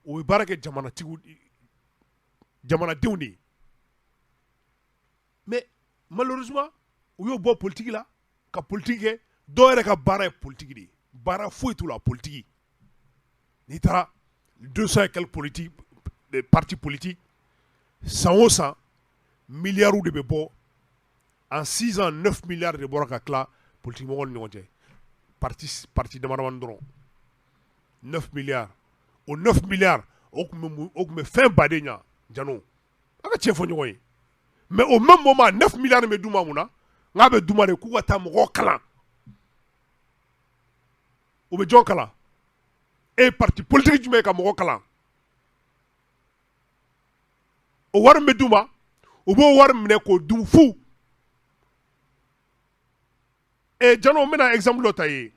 U bɛ baara kɛ jamanatigiw, jamanadenw de ye. Mais malheureusement, u y'o bɔ politique la ka politique kɛ. Dɔw yɛrɛ ka baara ye politique de ye, baara foyi t'u la, politique. N'i taara 200 et quelques politiques, partis politiques, san o san, miliyariw de bɛ bɔ. En 6 ans, 9 milliards de bɔra ka tila politique mɔgɔw ni ɲɔgɔn cɛ. Parti dama damani dɔrɔn, 9 milliards. O 9 milliards, o tun bɛ fɛn baden ɲa. Jano, an ka tiɲɛ fɔ ɲɔgɔn ye. Mais au même moment, 9 milliards bɛ d'u ma mun na? N k'a bɛ d'u ma de k'u ka taa mɔgɔw kalan. U bɛ jɔn kalan? E ye parti politique jumɛn ye ka mɔgɔ kalan? O wari min bɛ d'u ma, u b'o wari minɛ k'o dun fu. E Jano, n bɛna exemple dɔ ta i ye.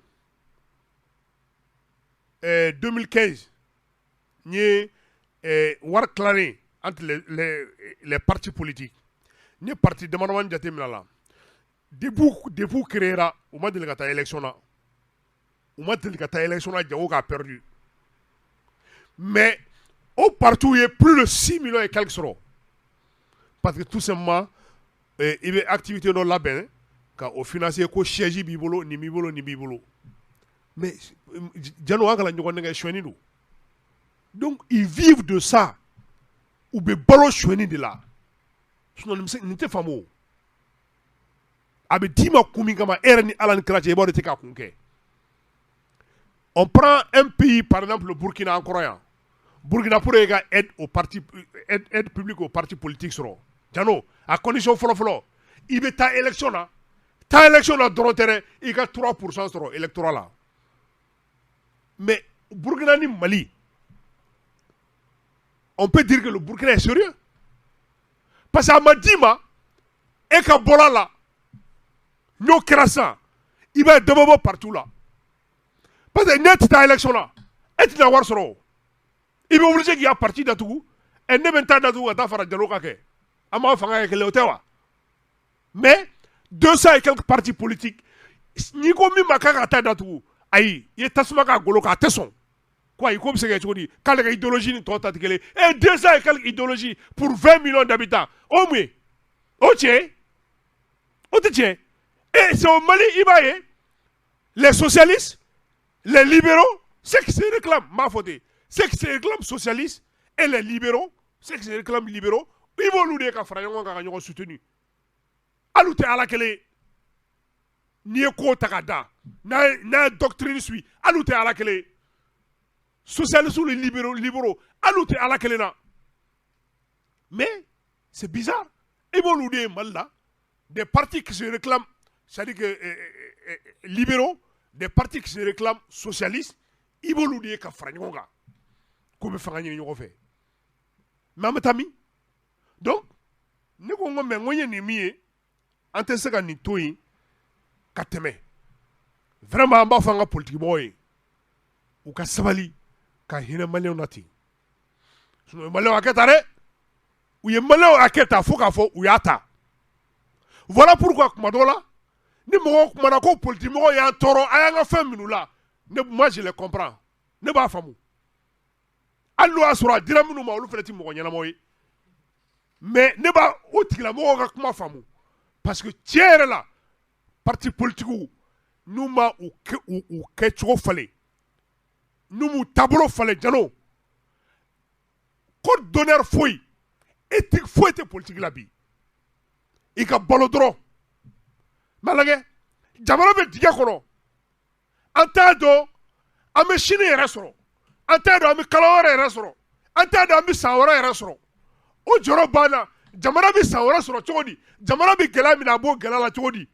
2015, n ye Wari tilalen entre les partis politiques, n ye parti damadamani jateminɛ a la. Depuis u créera, u ma deli ka taa élection na, u ma deli ka taa élection na jago k'a perdu. Mais o parti ye plus de 6 millions et quelques sɔrɔ, parce que tout simplement i bɛ activité dɔ labɛn ka o financer, ko siège b'i bolo, nin b'i bolo, nin b'i bolo. Mais janni an kana ɲɔgɔn nɛgɛ, sonyɛni don. Donc ils vivent de ça, u bɛ balo sonyɛni de la. Sinon nin tɛ faamu o. A bɛ d'i ma kun min kama, e yɛrɛ ni Ala ni kira cɛ, i b'a dɔn i tɛ k'a kun kɛ. On prend un pays, par exemple le Burkina, an kɔrɔ yan, Burkina, pour e ka aide au parti, aide publique au parti politique sɔrɔ, Jano, a condition fɔlɔ fɔlɔ, i bɛ taa élection na. Taa élection na dɔrɔn tɛ dɛ, i ka 3% sɔrɔ électorat la. Mais Burkina ni Mali, on peut dire que le Burkina est sérieux, parce que a ma d'i ma, e ka bɔla la, n'o kɛra sisan, i b'a ye dɔ bɛ bɔ parti la, parce que n'e tɛ taa élection na, e tɛna wari sɔrɔ o. I bɛ obligé k'i ka parti datugu. Ɛ, ne bɛ n ta datugu ka taa fara Jalo kan kɛ, an b'an fanga kɛ kelen, o tɛ wa? Mais 200 et quelques partis politiques, n'i ko min ma k'a ka taa datugu, ayi, i ye tasuma k'a golo kan, a tɛ sɔn ko ayi, k'o bɛ se ka kɛ cogo di, k'ale ka idéologie ni tɔw ta tɛ kelen ye. 200 et quelques idéologies pour 20 millions d'habitants, o mun ye? O tiɲɛ ye? O tɛ tiɲɛ. Et c'est au Mali, i b'a ye, les socialistes, les libéraux, ceux qui se réclament, n b'a fɔ ten, ceux qui se réclament socialistes et les libéraux, ceux qui se réclament libéraux, i b'olu de ye ka fara ɲɔgɔn kan ka ɲɔgɔn soutenir. Hali u tɛ Ala kelen ye. N'i ye ko ta ka da n'a ye doctrine suit, hali u tɛ Ala kelen ye. Socialistes ni libéraux, hali u tɛ Ala kelen na. Mais c'est bizarre, i b'olu de ye Mali la, des partis qui se réclament, c'est-à-dire que libéraux, des partis qui se réclament socialistes, i b'olu de ye ka fara ɲɔgɔn kan k'u bɛ fanga ɲini ɲɔgɔn fɛ. Mais an bɛ taa min? Donc ne ko n ko mais n ko n ye nin min ye, an tɛ se ka nin to yen ka tɛmɛ. Vraiment, an b'a fɔ an ka politique mɔgɔw ye, u ka sabali ka hinɛ maliyɛnw na ten. Sinon maliyɛnw hakɛ ta dɛ, u ye maliyɛnw hakɛ ta fo k'a fɔ u y'a ta. Voilà pourquoi kuma dɔw la, ni mɔgɔw kumana ko politique mɔgɔw y'an tɔɔrɔ, a y'an ka fɛn minnu la, ne, moi, je les comprends, ne b'a faamu. Hali n'o y'a sɔrɔ a dira minnu ma, olu fana tɛ mɔgɔ ɲɛnamaw ye, mais ne b'a o tigilamɔgɔw ka kuma faamu, parce que tiɲɛ yɛrɛ la, parti politique n'u ma u kɛ u kɛcogo falen, n'u m'u taabolo falen, Jalo, code d'honneur foyi, éthique foyi tɛ politique la bi. I ka balo dɔrɔn. Mais lajɛ, jamana bɛ dingɛ kɔnɔ, an t'a dɔn an bɛ sini yɛrɛ sɔrɔ, an t'a dɔn an bɛ kalo wɛrɛ yɛrɛ sɔrɔ, an t'a dɔn an bɛ san wɛrɛ yɛrɛ sɔrɔ. O jɔrɔ banna. Jamana bɛ san wɛrɛ sɔrɔ cogo di? Jamana bɛ gɛlɛya min na, a b'o gɛlɛya la cogo di?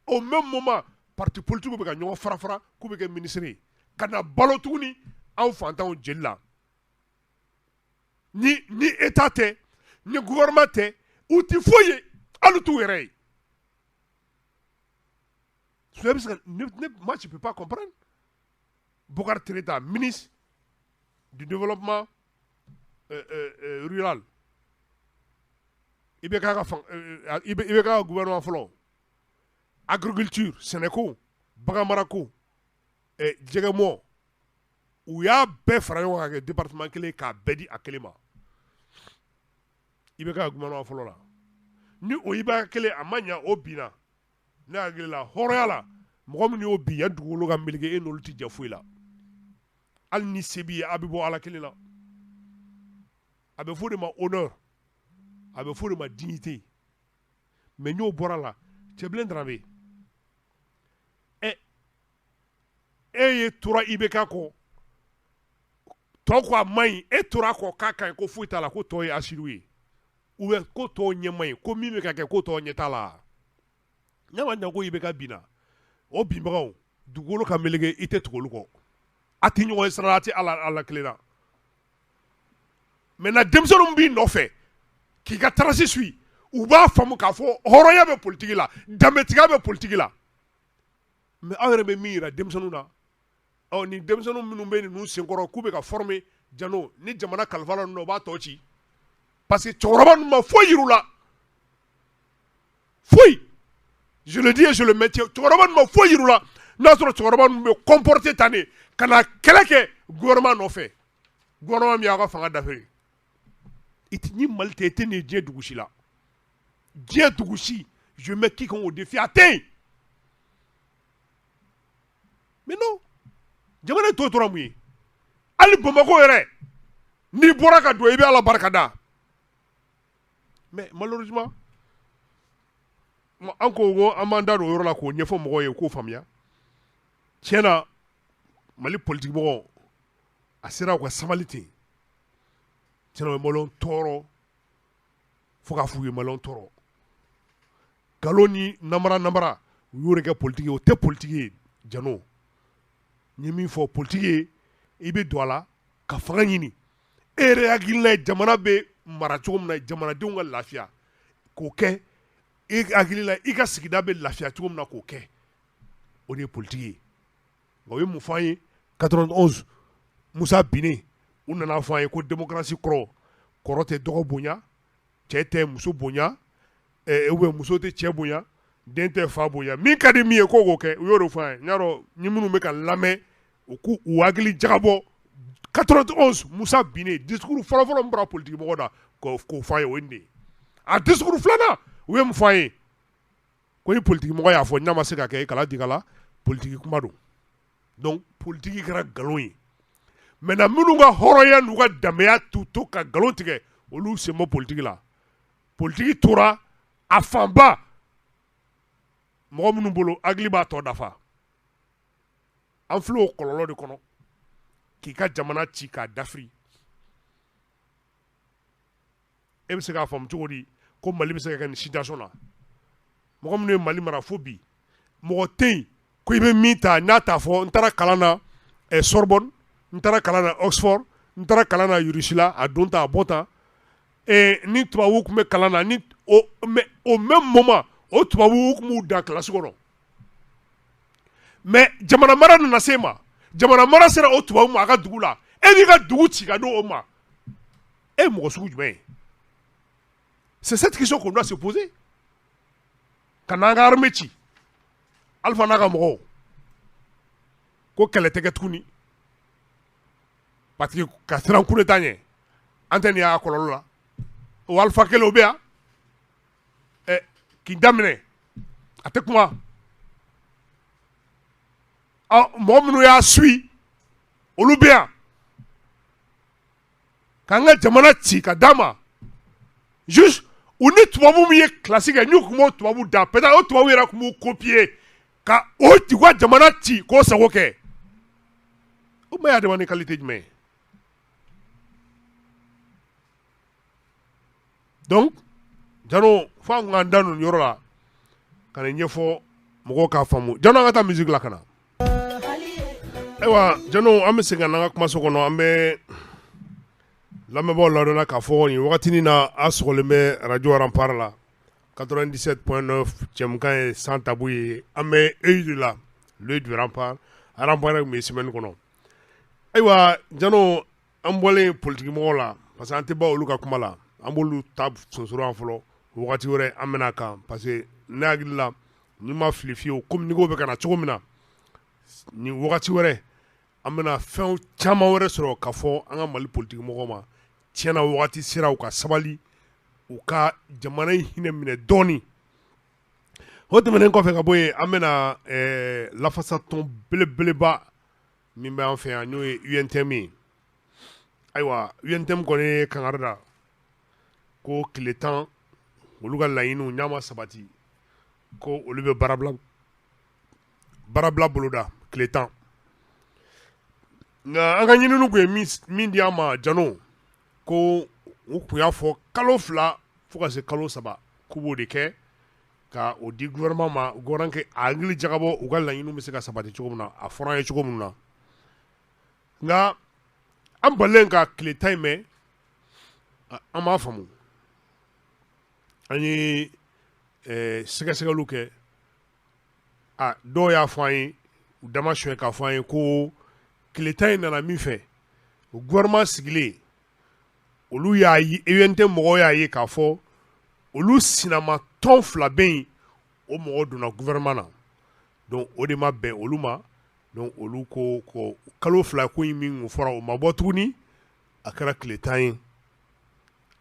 Au même moment, parti politique bɛ ka ɲɔgɔn fara fara k'u bɛ kɛ ministre ye ka na balo tuguni anw fantanw jeli la. Ni état tɛ, ni gouvernement tɛ, u ti foyi ye, hali t'u yɛrɛ ye. Bɛ se ka ne, moi, je peux pas comprendre. Bokar Tereta, ministre du développement rural, i bɛ k'a ka fan, i bɛ k'a ka gouvernement fɔlɔ, agriculture, sɛnɛko, baganmarako, jɛgɛmɔ, u y'a bɛɛ fara ɲɔgɔn kan ka kɛ département kelen k'a bɛɛ di a kelen ma. I bɛ k'a ka gouvernement fɔlɔ la, ni o i b'a kelen, a ma ɲa, o binna. Ne hakili la, hɔrɔnya la, mɔgɔ min y'o bin yan, dugukolo ka meleke, e n'olu tɛ jɛ foyi la. Hali ni se b'i ye, a bɛ bɔ Ala kelen la. A bɛ fɔ o de ma honneur, a bɛ fɔ o de ma dignité. Mais n'o bɔra la, Cɛbilen Darabe, ɛ, e ye tora IBK kɔ, tɔ ko a man ɲi, e tora a kɔ k'a ka ɲi, ko foyi t'a la, ko tɔ ye asidiw ye, ou bien ko tɔw ɲɛ man ɲi, ko min bɛ ka kɛ, ko tɔw ɲɛ t'a la. N'a ma ɲa ko IBK binna, o binbagaw, dugukolo ka meleke, i tɛ tugu olu kɔ, a tɛ ɲɔgɔn ye sira la, a tɛ Ala Ala kelen na. Maintenant, denmisɛnninw b'i nɔfɛ k'i ka trace suit, u b'a faamu k'a fɔ hɔrɔnya bɛ politique la, danbetigiya bɛ politique la. Mais aw yɛrɛ bɛ min yira denmisɛnninw na, ɔ, nin denmisɛnnin minnu bɛ ninnu senkɔrɔ k'u bɛ ka former Jano, ni jamana kalifa la ninnu na, u b'a tɔ ci parce que cɛkɔrɔba ninnu ma foyi yir'u la, foyi. Je le dis et je le maintiens, cɛkɔrɔba ninnu ma foyi yir'u la. N'a sɔrɔ cɛkɔrɔba ninnu bɛ comporter tan de ka na kɛlɛ kɛ gouvernement nɔfɛ, gouvernement min y'aw ka fanga dafiri. I ti ni Mali tɛ, i tɛ nin diɲɛ dugu si la, diɲɛ dugu si. Je mets quiconque au défi, a tɛ yen. Mais non, jamana tɔ tora mun ye? Hali Bamakɔ yɛrɛ, n'i bɔra ka don, i bɛ Ala barika da. Mais malheureusement, an ko an b'an da don o yɔrɔ la k'o ɲɛfɔ mɔgɔw ye k'o faamuya. Tiɲɛ na, Mali politique mɔgɔw, a sera u ka sabali ten. Tiɲɛna, u ye maliyɛnw tɔɔrɔ fo k'a f'u ye maliyɛnw tɔɔrɔ. Nkalon ni namara namara, u y'o de kɛ politique ye. O tɛ politique ye. Jano, n ye min fɔ, politique ye, i bɛ don a la ka fanga ɲini, e yɛrɛ hakilina ye jamana bɛ mara cogo min na, jamanadenw ka lafiya k'o kɛ, e hakili la i ka sigida bɛ lafiya cogo min na k'o kɛ, o de ye politique ye. Nka u ye mun fɔ an ye? 91 Musa binnen, u nana fɔ an ye ko démocratie kɔrɔ, kɔrɔ tɛ dɔgɔ bonya, cɛ tɛ muso bonya, ou bien muso tɛ cɛ bonya, den tɛ fa bonya, min ka di min ye k'o k'o kɛ. U y'o de fɔ an ye. N y'a dɔn ni minnu bɛ ka lamɛn, u k'u u hakili jagabɔ. 91 Musa binnen, discours fɔlɔfɔlɔ min bɔra politique mɔgɔ da k'o fɔ an ye, o ye nin de ye. A discours filanan, u ye mun fɔ an ye? Ko ni politique mɔgɔ y'a fɔ n'a ma se ka kɛ, kala di la, politique kuma don. Donc politique kɛra nkalon ye. Maintenant, minnu ka hɔrɔnya n'u ka danbeya t'u to ka nkalon tigɛ, olu sen bɔ politique la. Politique tora a fanba mɔgɔ minnu bolo, hakili b'a tɔ dafa. An filɛ o kɔlɔlɔ de kɔnɔ, k'i ka jamana ci k'a dafiri. E bɛ se k'a faamu cogo di ko Mali bɛ se ka kɛ nin situation na? Mɔgɔ minnu ye Mali mara fo bi, mɔgɔ tɛ yen ko i bɛ min ta n'a t'a fɔ n taara kalan na Sorbonne, n taara kalan na Oxford, n taara kalan na Russie la, a don ta a bɔ tan. Ni tubabuw tun bɛ kalan na ni o, mais au même moment, o tubabuw tun b'u dan kilasi kɔnɔ. Mais jamana mara nana se ma, jamana mara sera o tubabu ma a ka dugu la, e b'i ka dugu ci ka di o ma. E ye mɔgɔ sugu jumɛn ye? C'est cette question qu'on doit se poser. Ka n'an ka armée ci, Alpha n'a ka mɔgɔw ko kɛlɛ tɛ kɛ tuguni parce que ka siran coup d'état ɲɛ. An tɛ nin y'a kɔlɔlɔ la. O Alpha kelen o bɛ yan ɛ k'i daminɛ, a tɛ kuma. Ɔ, mɔgɔ minnu y'a suit, olu bɛ yan k'an ka jamana ci ka d'a ma. Juste u ni tubabu min ye kilasi kɛ, n'u tun b'o tubabu da, peut-être o tubabu yɛrɛ tun b'u copier ka o u ka jamana ci k'o sago kɛ. O ma ye adamaden qualité jumɛn ye? Donc Jano, fo an k'an da nin yɔrɔ la ka nin ɲɛfɔ mɔgɔw k'a faamu. Jano, an ka taa musique la ka na. Ayiwa Jano, an bɛ segin ka na an ka kumaso kɔnɔ. An bɛ lamɛnbaaw ladɔnna k'a fɔ nin wagatinin na, a sɔgɔlen bɛ radio Rempart la 97.9, jɛmukan ye sans tabou ye. An bɛ œil de la, l'œil du Rempart, Rempart tun bɛ semaine kɔnɔ. Ayiwa Jano, an bɔlen politique mɔgɔw la, parce que an tɛ ban olu ka kuma la, an b'olu ta sonsoro an fɔlɔ, wagati wɛrɛ an bɛna kan, parce que ne hakili la, ni ma fili fiyewu, komi niko bɛ ka na cogo min na nin wagati wɛrɛ, an bɛna fɛn caman wɛrɛ sɔrɔ ka fɔ an ka Mali politique mɔgɔw ma. Tiɲɛna, wagati sera u ka sabali, u ka jamana in hinɛ minɛ dɔɔni. O tɛmɛnen kɔfɛ ka bɔ yen, an bɛna lafasatɔn belebeleba min bɛ an fɛ yan, n'o ye UNTM ye. Ayiwa, UNTM kɔni ye kangari da ko tile 10, olu ka laɲiniw n'a ma sabati, ko olu bɛ baarabila boloda tile 10. Nka an ka ɲininiw tun ye min di an ma, Jano, ko u tun y'a fɔ kalo 2 fo ka se kalo 3, k'u b'o de kɛ ka o di gouvernement ma, gouvernement kɛ a hakili jagabɔ u ka laɲiniw bɛ se ka sabati cogo min na, a fɔra an ye cogo min na. Nka an balilen ka tile 10 in mɛn, an m'a faamu. An ye sɛgɛsɛgɛliw kɛ, a dɔw y'a fɔ an ye, u dama suɲɛ k'a fɔ an ye ko tile 10 in nana min fɛ. O gouvernement sigilen, olu y'a ye, UNTM mɔgɔw y'a ye k'a fɔ olu sinamatɔn fila bɛ yen, o mɔgɔw donna gouvernement na. Donc o de ma bɛn olu ma. Donc olu ko kalo 2 ko in min fɔra, o ma bɔ tuguni, a kɛra tile 10 ye.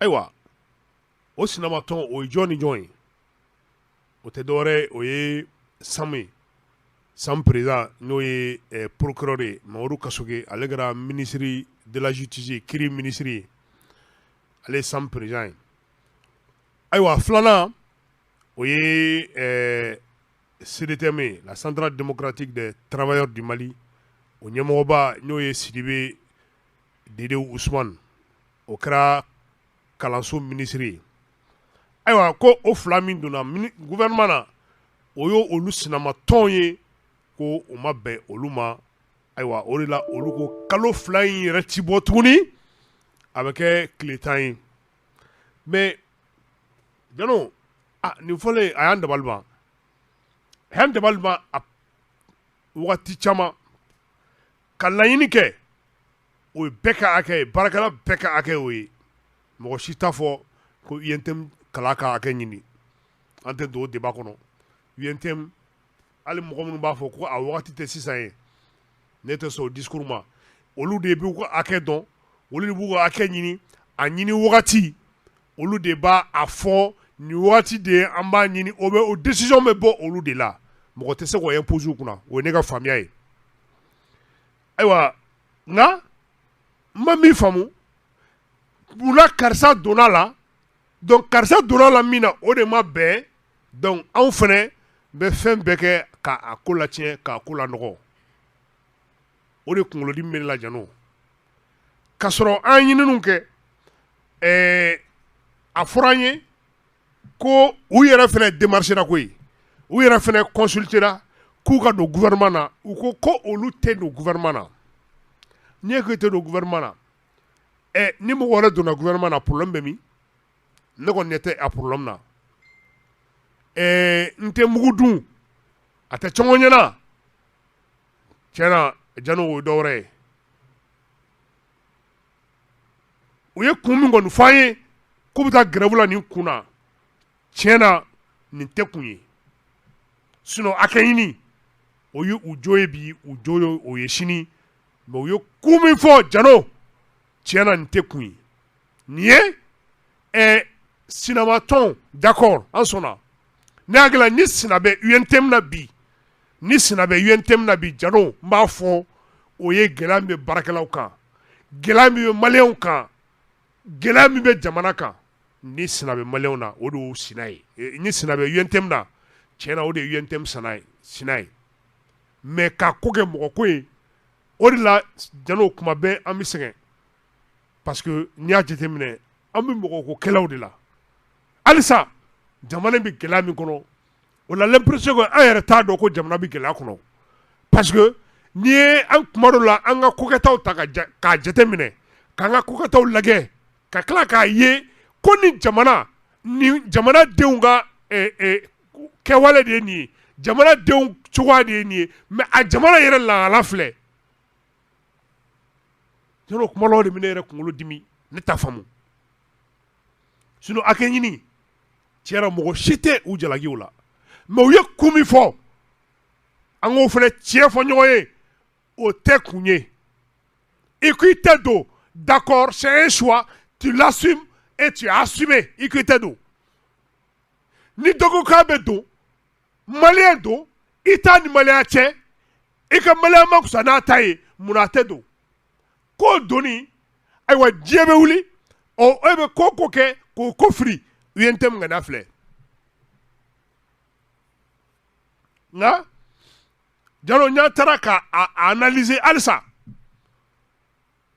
Ayiwa, o sinamatɔn, o ye jɔn ni jɔn ye? O tɛ dɔwɛrɛ, o ye SAM ye. SAM président, n'o ye procureur ye, Mamadu Kasoge, ale kɛra ministre de la justice ye, kiiri ministre ye, ale ye SAM président ye. Ayiwa, filanan, o ye CDTM ye, la Centrale démocratique des travailleurs du Mali, o ɲɛmɔgɔba, n'o ye Sidibe Dede Usumani, o kɛra kalanso ministre ye. Ayiwa, ko o fila min donna gouvernement na, o ye olu sinamatɔnw ye, ko o ma bɛn olu ma. Ayiwa, o de la olu ko kalo 2 in yɛrɛ ti bɔ tuguni, a bɛ kɛ tile 10 ye. Mais Jano, a nin fɔlen, a y'an dabali ban, a y'an dabali ban a wagati caman. Ka laɲini kɛ, o ye bɛɛ ka hakɛ ye, baarakɛla bɛɛ ka hakɛ o ye. Mɔgɔ si t'a fɔ ko UNTM kala ka hakɛ ɲini, an tɛ don o débat kɔnɔ. UNTM, hali mɔgɔ minnu b'a fɔ ko a wagati tɛ sisan ye, ne tɛ sɔn o discours ma. Olu de b'u ka hakɛ dɔn, olu de b'u ka hakɛ ɲini, a ɲini wagati, olu de b'a a fɔ nin wagati de an b'a ɲini. O bɛ o décision bɛ bɔ olu de la, mɔgɔ tɛ se k'o imposer u kunna. O ye ne ka faamuya ye. Ayiwa, nka n ma min faamu, munna karisa donna la? Donc karisa donna la min na, o de ma bɛn. Donc anw fɛnɛ bɛ fɛn bɛɛ kɛ k'a ko latiɲɛ, k'a ko lanɔgɔ. O de kunkolodimi bɛ ne la, Jano. K'a sɔrɔ an ye ɲininiw kɛ, a fɔra an ye ko u yɛrɛ fɛnɛ démarchera koyi, u yɛrɛ fɛnɛ consultera k'u ka don gouvernement na. U ko ko olu tɛ don gouvernement na. N'i e ko i tɛ don gouvernement na, ni mɔgɔ wɛrɛ donna gouvernement na, problème bɛ min? Ne kɔni ɲɛ tɛ a problème na. N tɛ mugu dun, a tɛ cɔngɔ ɲɛna. Tiɲɛna Jano, o ye dɔ wɛrɛ ye. U ye kun min kɔni fɔ an ye k'u bɛ taa grève la nin kun na, tiɲɛ na nin tɛ kun ye. Sinon hakɛ ɲini, o ye u jo ye bi, u jo ye o ye sini. Mais u ye kun min fɔ, Jano, tiɲɛ na nin tɛ kun ye. Nin ye sinamatɔn, d'accord, an sɔnna. Ne hakili la, ni sina bɛ UNTM na bi, ni sina bɛ UNTM na bi, Jano, n b'a fɔ, o ye gɛlɛya min bɛ baarakɛlaw kan, gɛlɛya min bɛ maliyɛnw kan, gɛlɛya min bɛ jamana kan, ni sina bɛ maliyɛnw na, o de y'u sina ye. Ni sina bɛ UNTM na, tiɲɛ na, o de ye UNTM sana ye, sina ye. Mais ka ko kɛ mɔgɔ ko ye, o de la Jano, kuma bɛɛ an bɛ sɛgɛn, parce que n'i y'a jateminɛ, an bɛ mɔgɔ ko kɛlɛw de la halisa. Jamana bɛ gɛlɛya min kɔnɔ, o la l'impression que an yɛrɛ t'a dɔn ko jamana bɛ gɛlɛya kɔnɔ, parce que n'i ye an kuma dɔ la, an ka kokɛtaw ta k'a jateminɛ, k'an ka kokɛtaw lajɛ, ka tila k'a ye ko ni jamana ni jamanadenw ka kɛwale de ye nin ye, jamanadenw cogoya de ye nin ye, mais a jamana yɛrɛ lahala filɛ. Yɔrɔ kuma dɔw de bɛ ne yɛrɛ kunkolo dimi, ne t'a faamu. Sinon hakɛ ɲini, tiɲɛ na, mɔgɔ si tɛ u jalaki o la. Mais u ye kun min fɔ, an k'o fana tiɲɛ fɔ ɲɔgɔn ye, o tɛ kun ye. I ko i tɛ don, d'accord, c'est un choix, tu l'assumes et tu as assumé. I ko i tɛ don, ni dɔ ko k'a bɛ don, maliyɛn don, i t'a ni maliyɛnya cɛ, i ka maliyɛn ma fisa n'a ta ye, munna a tɛ don? K'o donni, ayiwa, diɲɛ bɛ wuli, ɔ e bɛ ko ko kɛ k'o ko firi UNTM ŋaniya filɛ. Nka Jalo, n taara ka a analyser halisa,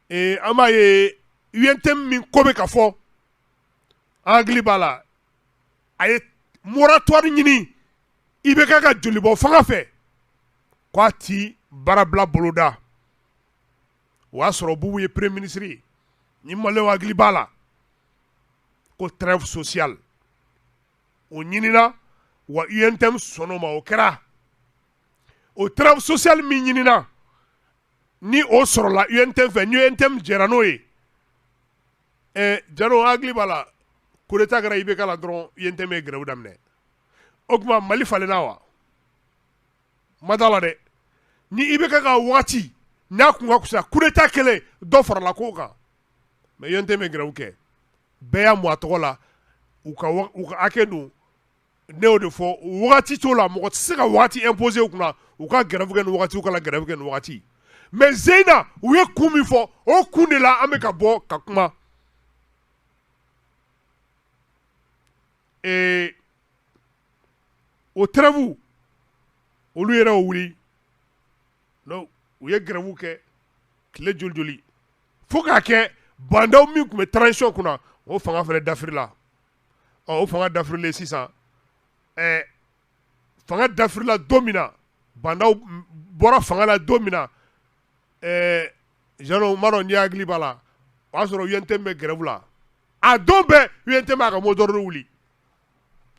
an b'a ye UNTM min ko bɛ ka fɔ, an hakili b'a la, a ye moratoire ɲini IBK ka jolibɔ fanga fɛ k'a ti baarabila boloda. O y'a sɔrɔ Bubu ye premier ministre ye. Ni maliyɛnw hakili b'a la ko trêve sociale o ɲinina, wa UNTM sɔnn'o ma, o kɛra. O trêve sociale min ɲinina Ni o sɔrɔla UNTM fɛ, ni UNTM jɛra n'o ye, ɛ Jalo, hakili b'a la, coup d'état kɛra IBK la dɔrɔn, UNTM ye grève daminɛ. O tuma Mali falenna wa? Ma da la dɛ. Ni IBK ka waati n'a kun ka fisa, coup d'état kɛlen, dɔ farala kow kan, mais UNTM ye grève kɛ, bɛɛ y'a mɔ a tɔgɔ la. U ka hakɛ don, ne y'o de fɔ. Wagati t'o la, mɔgɔ tɛ se ka waati imposer u kunna u ka grève kɛ nin wagati, u kana grève kɛ nin wagati. Mais Zeyina, u ye kun min fɔ, o kun de la an bɛ ka bɔ ka kuma. O trêve, olu yɛrɛ y'o wuli. Donc u ye grève kɛ tile joli joli, fo k'a kɛ Bah N'Daw min tun bɛ transition kunna, o fanga fana dafirila. Ɔ, o fanga dafirilen sisan, fanga dafirila don min na, Bah N'Daw bɔra fanga la don min na, Jalo, n b'a dɔn n'i hakili b'a la, o y'a sɔrɔ UNTM bɛ grève la. A don bɛɛ UNTM b'a ka mot d'ordre wuli.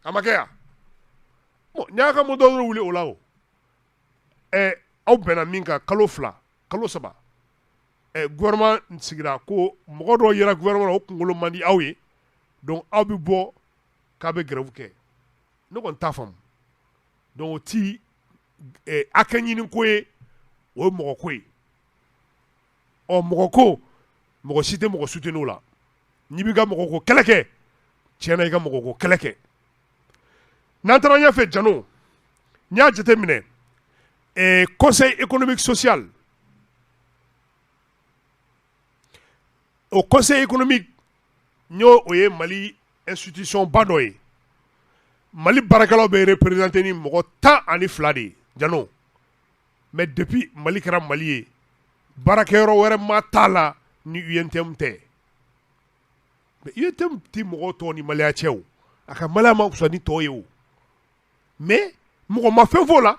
A ma kɛ yan? Bon, n'i y'a ka mot d'ordre wuli o la, o aw bɛnna min kan kalo 2, kalo 3, gouvernement sigira, ko mɔgɔ dɔw yera gouvernement la, o kunkolo man di aw ye, donc aw bɛ bɔ k'a bɛ grève kɛ. Ne kɔni t'a faamu. Donc o ti hakɛ ɲini ko ye, o ye mɔgɔ ko ye. Ɔ, mɔgɔ ko, mɔgɔ si tɛ mɔgɔ soutenir o la. N'i b'i ka mɔgɔ ko kɛlɛ kɛ, tiɲɛ na, i ka mɔgɔ ko kɛlɛ kɛ. N'an taara ɲɛfɛ, Jano, n'i y'a jateminɛ, conseil économique social, o conseil économique, n y'o, o ye Mali institution ba dɔ ye. Mali baarakɛlaw bɛ représenter ni mɔgɔ 12 de ye, Jano. Mais depuis Mali kɛra Mali ye, baarakɛyɔrɔ wɛrɛ ma t'a la ni UNTM tɛ. Mais UNTM tɛ mɔgɔw tɔw ni Maliya cɛ o, a ka Maliya ma fisa ni tɔw ye o, mais mɔgɔ ma fɛn f'o la.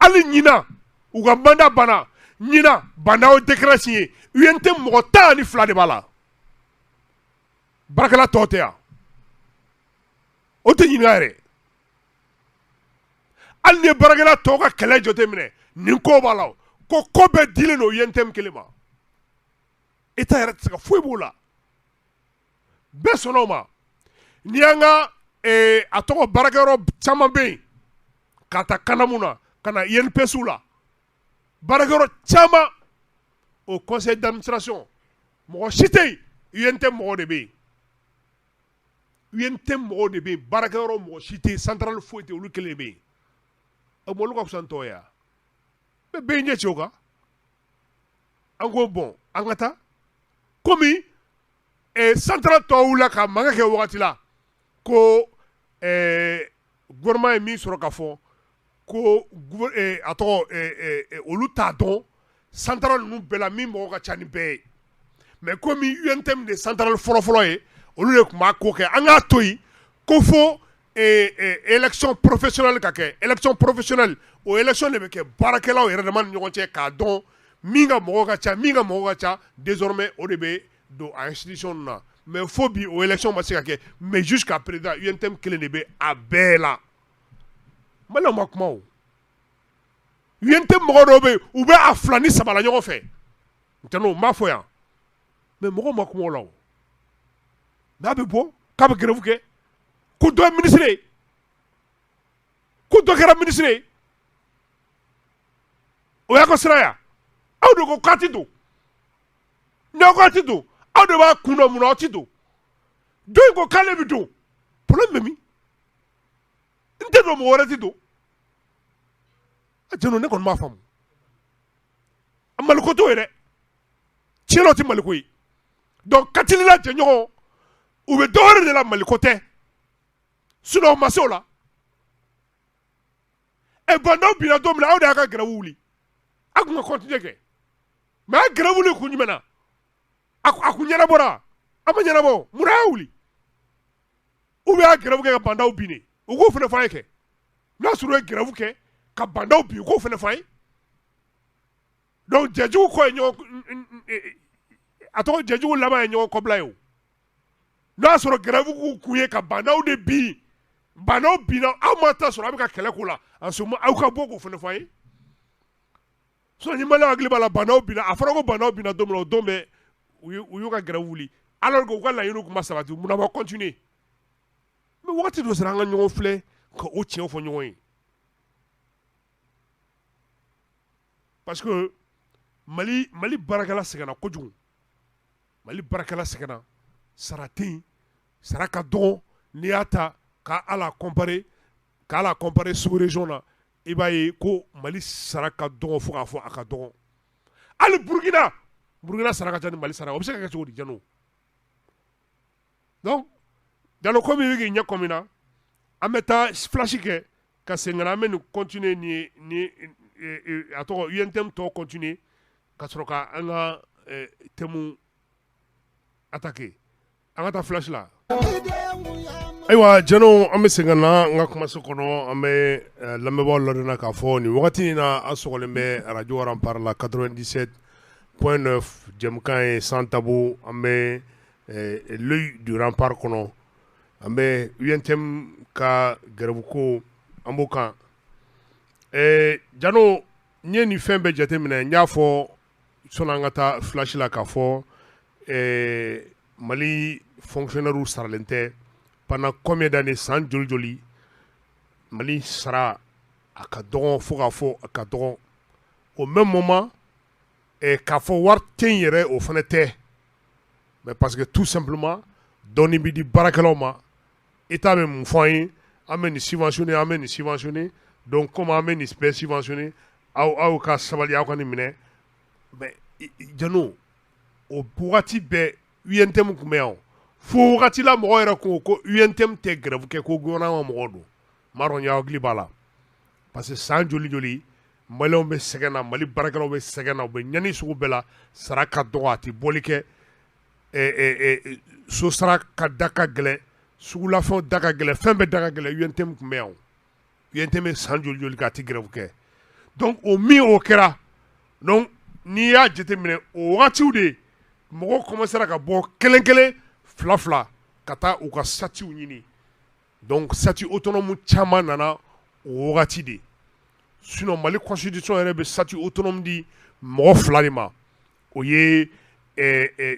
Hali ɲinan, u ka mandat banna ɲinan, Bah N'Daw décret signé, UNTM mɔgɔ 12 de b'a la, baarakɛla tɔw tɛ yan. O tɛ ɲininka yɛrɛ. Hali ni ye baarakɛla tɔw ka kɛlɛ jateminɛ, nin ko b'a la, ko ko bɛɛ dilen don UNTM kelen ma, État yɛrɛ tɛ se ka foyi b'o la. Bɛɛ sɔnna o ma. N'i y'an ka a tɔgɔ, baarakɛyɔrɔ caman bɛ yen, ka taa CANAM na, ka na INPS la, baarakɛyɔrɔ caman, o conseil d'administration, mɔgɔ si tɛ yen, UNTM mɔgɔw de bɛ yen. UNTM mɔgɔw de bɛ yen. Baarakɛyɔrɔ mɔgɔ si tɛ yen, centrale foyi tɛ yen, olu kelen de bɛ yen. O olu ka fisa ni tɔw ye wa? Mais bɛɛ y'i ɲɛ ci o kan. An ko bon, an ka taa komi centrale tɔw wulila ka mankan kɛ wagati la, ko gouvernement ye min sɔrɔ ka fɔ ko a tɔgɔ, olu t'a dɔn centrale ninnu bɛɛ la min mɔgɔ ka ca ni bɛɛ ye. Mais komi UNTM de centrale fɔlɔ-fɔlɔ ye, olu de tun b'a ko kɛ, an k'a to yen ko fo élection professionnelle ka kɛ. Élection professionnelle, o élection de bɛ kɛ baarakɛlaw yɛrɛ dama ni ɲɔgɔn cɛ, k'a dɔn min ka mɔgɔw ka ca, min ka mɔgɔw ka ca. Désormais, o de bɛ don a institution na. Mais fo bi, o élection ma se ka kɛ. Mais jusqu'à présent, UNTM kelen de bɛ a bɛɛ la. Maliyɛnw ma kuma. O UNTM mɔgɔ dɔw bɛ yen, u bɛ a fila ni saba la ɲɔgɔn fɛ. N tɛ n'o n b'a fɔ yan, mais mɔgɔw ma kuma o la. O n'a bɛ bɔ k'a bɛ grève kɛ, ko dɔ ye ministre ye, ko dɔ kɛra ministre ye, o y'a ka sira ya. Aw de ko k'a ti don. N'aw ko a ti don, aw de b'a kun dɔn mun na aw ti don. Dɔ in ko k'ale bɛ don, problème bɛ min? N tɛ don, mɔgɔ wɛrɛ ti don. A jɛnɛ, ne kɔni m'a faamu. Maliko t'o ye dɛ, tiɲɛ na, o tɛ maliko ye. Donc katilila jɛɲɔgɔn, u bɛ dɔ wɛrɛ de la, maliko tɛ, sinon o ma se o la. Ɛ, Bah N'Daw binna don min na, aw de y'a ka grève wuli. A kun ka continuer kɛ, mais a grève wuli kun jumɛn na? A kun ɲɛnabɔra? A ma ɲɛnabɔ. Mun na y'a wuli? Ou bien a grève kɛ ka Bah N'Daw bin de? U k'o fana fɔ an ye kɛ. N'a sɔrɔ u ye grève kɛ ka Bah N'Daw bin, u k'o fana fɔ an ye. Donc jɛjugu kɔ ye ɲɔgɔn, a tɔgɔ, jɛjugu laban ye ɲɔgɔn kɔbila ye. O n'a y'a sɔrɔ grève k'u kun ye ka Bah N'Daw de bin, Bah N'Daw binna, aw ma ta sɔrɔ, a bɛ ka kɛlɛ k'o la en ce moment, aw ka bɔ k'o fana fɔ an ye. Sinon ni Maliyɛnw hakili b'a la, Bah N'Daw binna, a fɔra ko Bah N'Daw binna don min na, o don bɛɛ u y'u ka grève wuli, alors que u ka laɲiniw tun ma sabati. Munna ma continuer? Mais wagati dɔ sera, an ka ɲɔgɔn filɛ ka o tiɲɛ fɔ ɲɔgɔn ye, parce que Mali baarakɛla sɛgɛnna kojugu. Mali baarakɛla sɛgɛnna, sara tɛ yen, sara ka dɔgɔ. N'i y'a ta k'a la comparer sous région na, i b'a ye ko Mali sara ka dɔgɔ fo k'a fɔ a ka dɔgɔ. Hali Burukina sara ka ca ni Mali sara. O bɛ se ka kɛ cogo di, Jalo? Donc Jalo, komi i bɛ k'i ɲɛ kɔmi na, an bɛ taa flash kɛ ka segin ka na. An bɛ nin continuer ni a tɔgɔ UNTM tɔ continuer ka sɔrɔ ka an ka thème attaquer. An ka taa flash la. Ayiwa jɛnɛw, an bɛ segin ka na an ka kumaso kɔnɔ. An bɛ lamɛnbaaw ladɔnniya k'a fɔ nin wagati in na, an sɔgɔlen bɛ arajo Rempart la, 97.9. Jɛmukan ye Sans Tabou. An bɛ l'œil du rempart kɔnɔ. An bɛ UNTM ka grève ko, an b'o kan. Jalo, n ye nin fɛn bɛɛ jateminɛ. N y'a fɔ sɔnni an ka taa flash la k'a fɔ Mali fonctionnaires saralen tɛ pendant combien d'années, san joli joli. Mali sara a ka dɔgɔn fo k'a fɔ a ka dɔgɔn. Au même moment, k'a fɔ wari tɛ yen yɛrɛ, o fana tɛ, mais parce que tout simplement dɔɔni bɛ di baarakɛlaw ma. État bɛ mun fɔ an ye? An bɛ nin subventionner, an bɛ nin subventionner. Donc comme an bɛ nin bɛɛ subventionner, aw ka sabali, aw ka nin minɛ. Mais Jalo, o wagati bɛɛ UNTM tun bɛ yan. Fo wagati la, mɔgɔ yɛrɛ ko ko UNTM tɛ grève kɛ, ko gouvernement mɔgɔw don. N m'a dɔn n y'aw hakili b'a la, parce que san joli joli Maliyɛnw bɛ sɛgɛn na, Mali baarakɛlaw bɛ sɛgɛn na, u bɛ ɲani sugu bɛɛ la. Sara ka dɔgɔ, a tɛ bɔli kɛ, so sara ka da ka gɛlɛn, sugulafɛnw da ka gɛlɛn, fɛn bɛɛ da ka gɛlɛn. UNTM tun bɛ yan. UNTM bɛ san joli joli kɛ, a tɛ grève kɛ. Donc o min o kɛra, donc n'i y'a jateminɛ, o wagatiw de mɔgɔw commencera ka bɔ kelen kelen, fila fila, ka taa u ka statut ɲini. Donc statut autonome caman nana o wagati de. Sinon Mali constitution yɛrɛ bɛ statut autonome di mɔgɔ fila de ma. O ye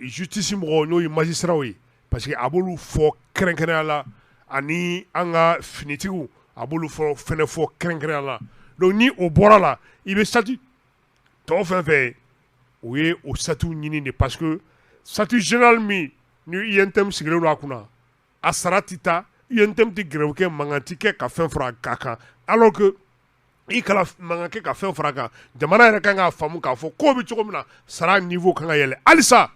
justice mɔgɔw, n'o ye magistrat ye, parce que a b'olu fɔ kɛrɛnkɛrɛnya la, ani an ka finitigiw, a b'olu fɔ fɛnɛ fɔ kɛrɛnkɛrɛnya la. Donc ni o bɔra la, i bɛ statut tɔw fɛn fɛn ye, o ye o statut ɲini de, parce que statut général min ni UNTM sigilen don a kunna, a sara tɛ taa, UNTM tɛ grève kɛ, mankan tɛ kɛ ka fɛn fara a kan. Alors que i kana mankan kɛ ka fɛn fara a kan, jamana yɛrɛ kan k'a faamu k'a fɔ ko bɛ cogo min na, sara niveau kan ka yɛlɛ halisa.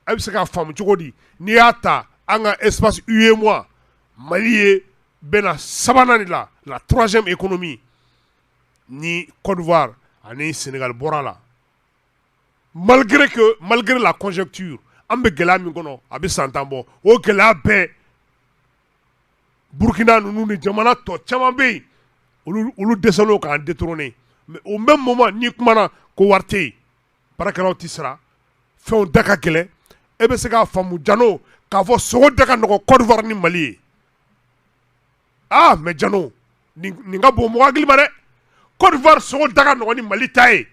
A bɛ se k'a faamu cogo di? N'i y'a ta an ka espace UEMOA, Mali ye bɛna sabanan de la, la troisième économie, ni Côte d'Ivoire ani Sénégal bɔra la. Malgré la conjoncture, an bɛ gɛlɛya min kɔnɔ, a bɛ san 10 bɔ, o gɛlɛya bɛɛ, Burukina ninnu ni jamana tɔ caman bɛ yen, olu dɛsɛlen k'an détrôner. Mais au même moment, n'i kumana ko wari tɛ yen, baarakɛlaw tɛ sara, fɛnw da ka gɛlɛn. E bɛ se k'a faamu Jano, k'a fɔ sogo da ka nɔgɔn Côte d'Ivoire ni Mali ye? Ah mais Jano, nin ka bon mɔgɔ hakili ma dɛ. Côte d'Ivoire sogo da ka nɔgɔn ni Mali ta ye.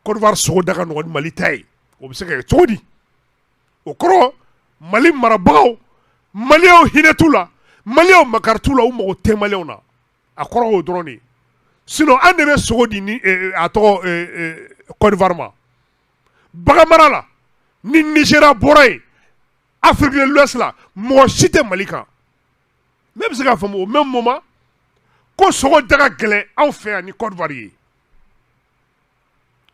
Côte d'Ivoire sogo da ka nɔgɔn ni Mali ta ye, o bɛ se ka kɛ cogo di? O kɔrɔ, Mali marabagaw, Maliyɛnw hinɛ t'u la, Maliyɛnw makari t'u la, u mago tɛ Maliyɛnw na. A kɔrɔ y'o dɔrɔn de ye. Sinon an de bɛ sogo di ni a tɔgɔ Côte d'Ivoire ma bagan mara la. Ni Nigéria bɔra yen, Afrique de l'Ouest la, mɔgɔ si tɛ Mali kan. Ne bɛ se k'a faamu au même moment ko sogo da ka gɛlɛn anw fɛ yan ni Côte d'Ivoire ye,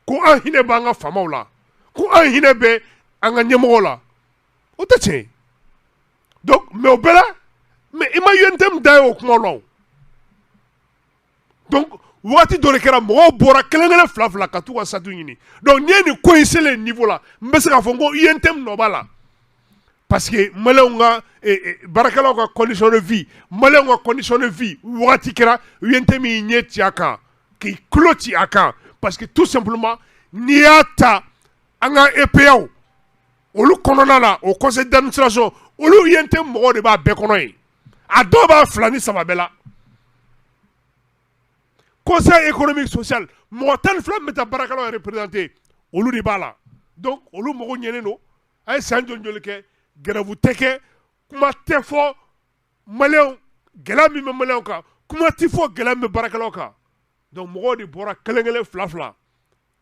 ko an hinɛ b'an ka faamaw la, ko an hinɛ bɛ an ka ɲɛmɔgɔw la, o tɛ tiɲɛ ye. Donc mais o bɛɛ la, mais i ma UNTM da ye o kuma la o. Donc waati dɔ de kɛra, mɔgɔw bɔra kelen kelen, fila fila, ka t'u ka statut ɲini. Donc n'i ye nin ko in selen niveau la, n bɛ se k'a fɔ n ko UNTM nɔ b'a la, parce que Maliyɛnw ka baarakɛlaw ka condition de vie, Maliyɛnw ka condition de vie, wagati kɛra UNTM y'i ɲɛ ci a kan, k'i tulo ci a kan, parce que tout simplement n'i y'a ta an ka EPA olu kɔnɔna la, o conseil d'administration, olu UNTM mɔgɔw de b'a bɛɛ kɔnɔ yen. A dɔw b'a fila ni saba bɛɛ la. Conseil économique social, mɔgɔ 12 min bɛ taa baarakɛlaw représenter, olu de b'a la. Donc olu mago ɲɛnen don. A ye san joli joli kɛ, grève tɛ kɛ, kuma tɛ fɔ maliyɛnw, gɛlɛya min bɛ maliyɛnw kan, kuma tɛ fɔ gɛlɛya min bɛ baarakɛlaw kan. Donc mɔgɔw de bɔra kelen kelen, fila fila,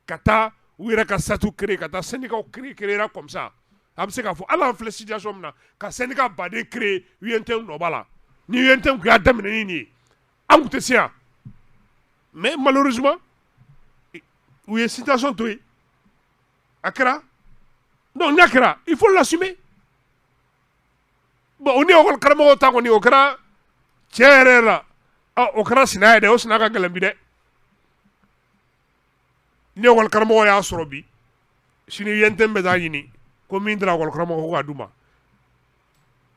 ka taa u yɛrɛ ka statut créer, ka taa syndicat créer, créer comme ça. A bɛ se k'a fɔ hali an filɛ situation min na, ka syndicat baden créer, UNTM nɔ b'a la. Ni UNTM tun y'a daminɛ ni nin ye, an tun tɛ se yan. Mais malheureusement, u ye situation to yen, a kɛra. Donc n'a kɛra, il faut l'assumer. Bon, o ni école karamɔgɔw ta kɔni, o kɛra tiɲɛ yɛrɛ yɛrɛ la, o kɛra sinaya ye dɛ. O sinaya ka gɛlɛn bi dɛ. Ni école karamɔgɔ y'a sɔrɔ bi, sini UNTM bɛ taa ɲini ko min taara école karamɔgɔ ko k'a d'u ma.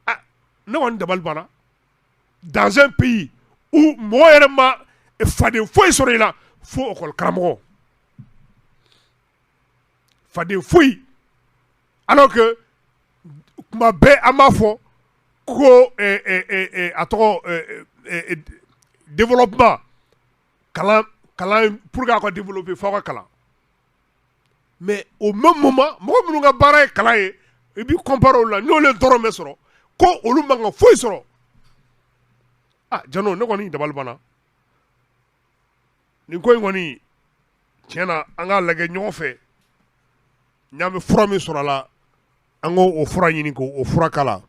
Ah, ne kɔni dabali banna. Dans un pays où mɔgɔ yɛrɛ ma faden foyi sɔrɔ i la fo école karamɔgɔ, faden foyi, alors que kuma bɛɛ an b'a fɔ ko a tɔgɔ développement, kalan, kalan, pour que a ka développer, f'aw ka kalan. Mais au même moment, mɔgɔ minnu ka baara ye kalan ye, i b'i comparer olu la, n'olu ye dɔrɔmɛ sɔrɔ, ko olu man kan foyi sɔrɔ. Ah Jano, ne kɔni dabali banna. Nin ko in kɔni, tiɲɛ na, an k'a lajɛ ɲɔgɔn fɛ n'an bɛ fura min sɔrɔ a la, an k'o o fura ɲini k'o fura k'a la.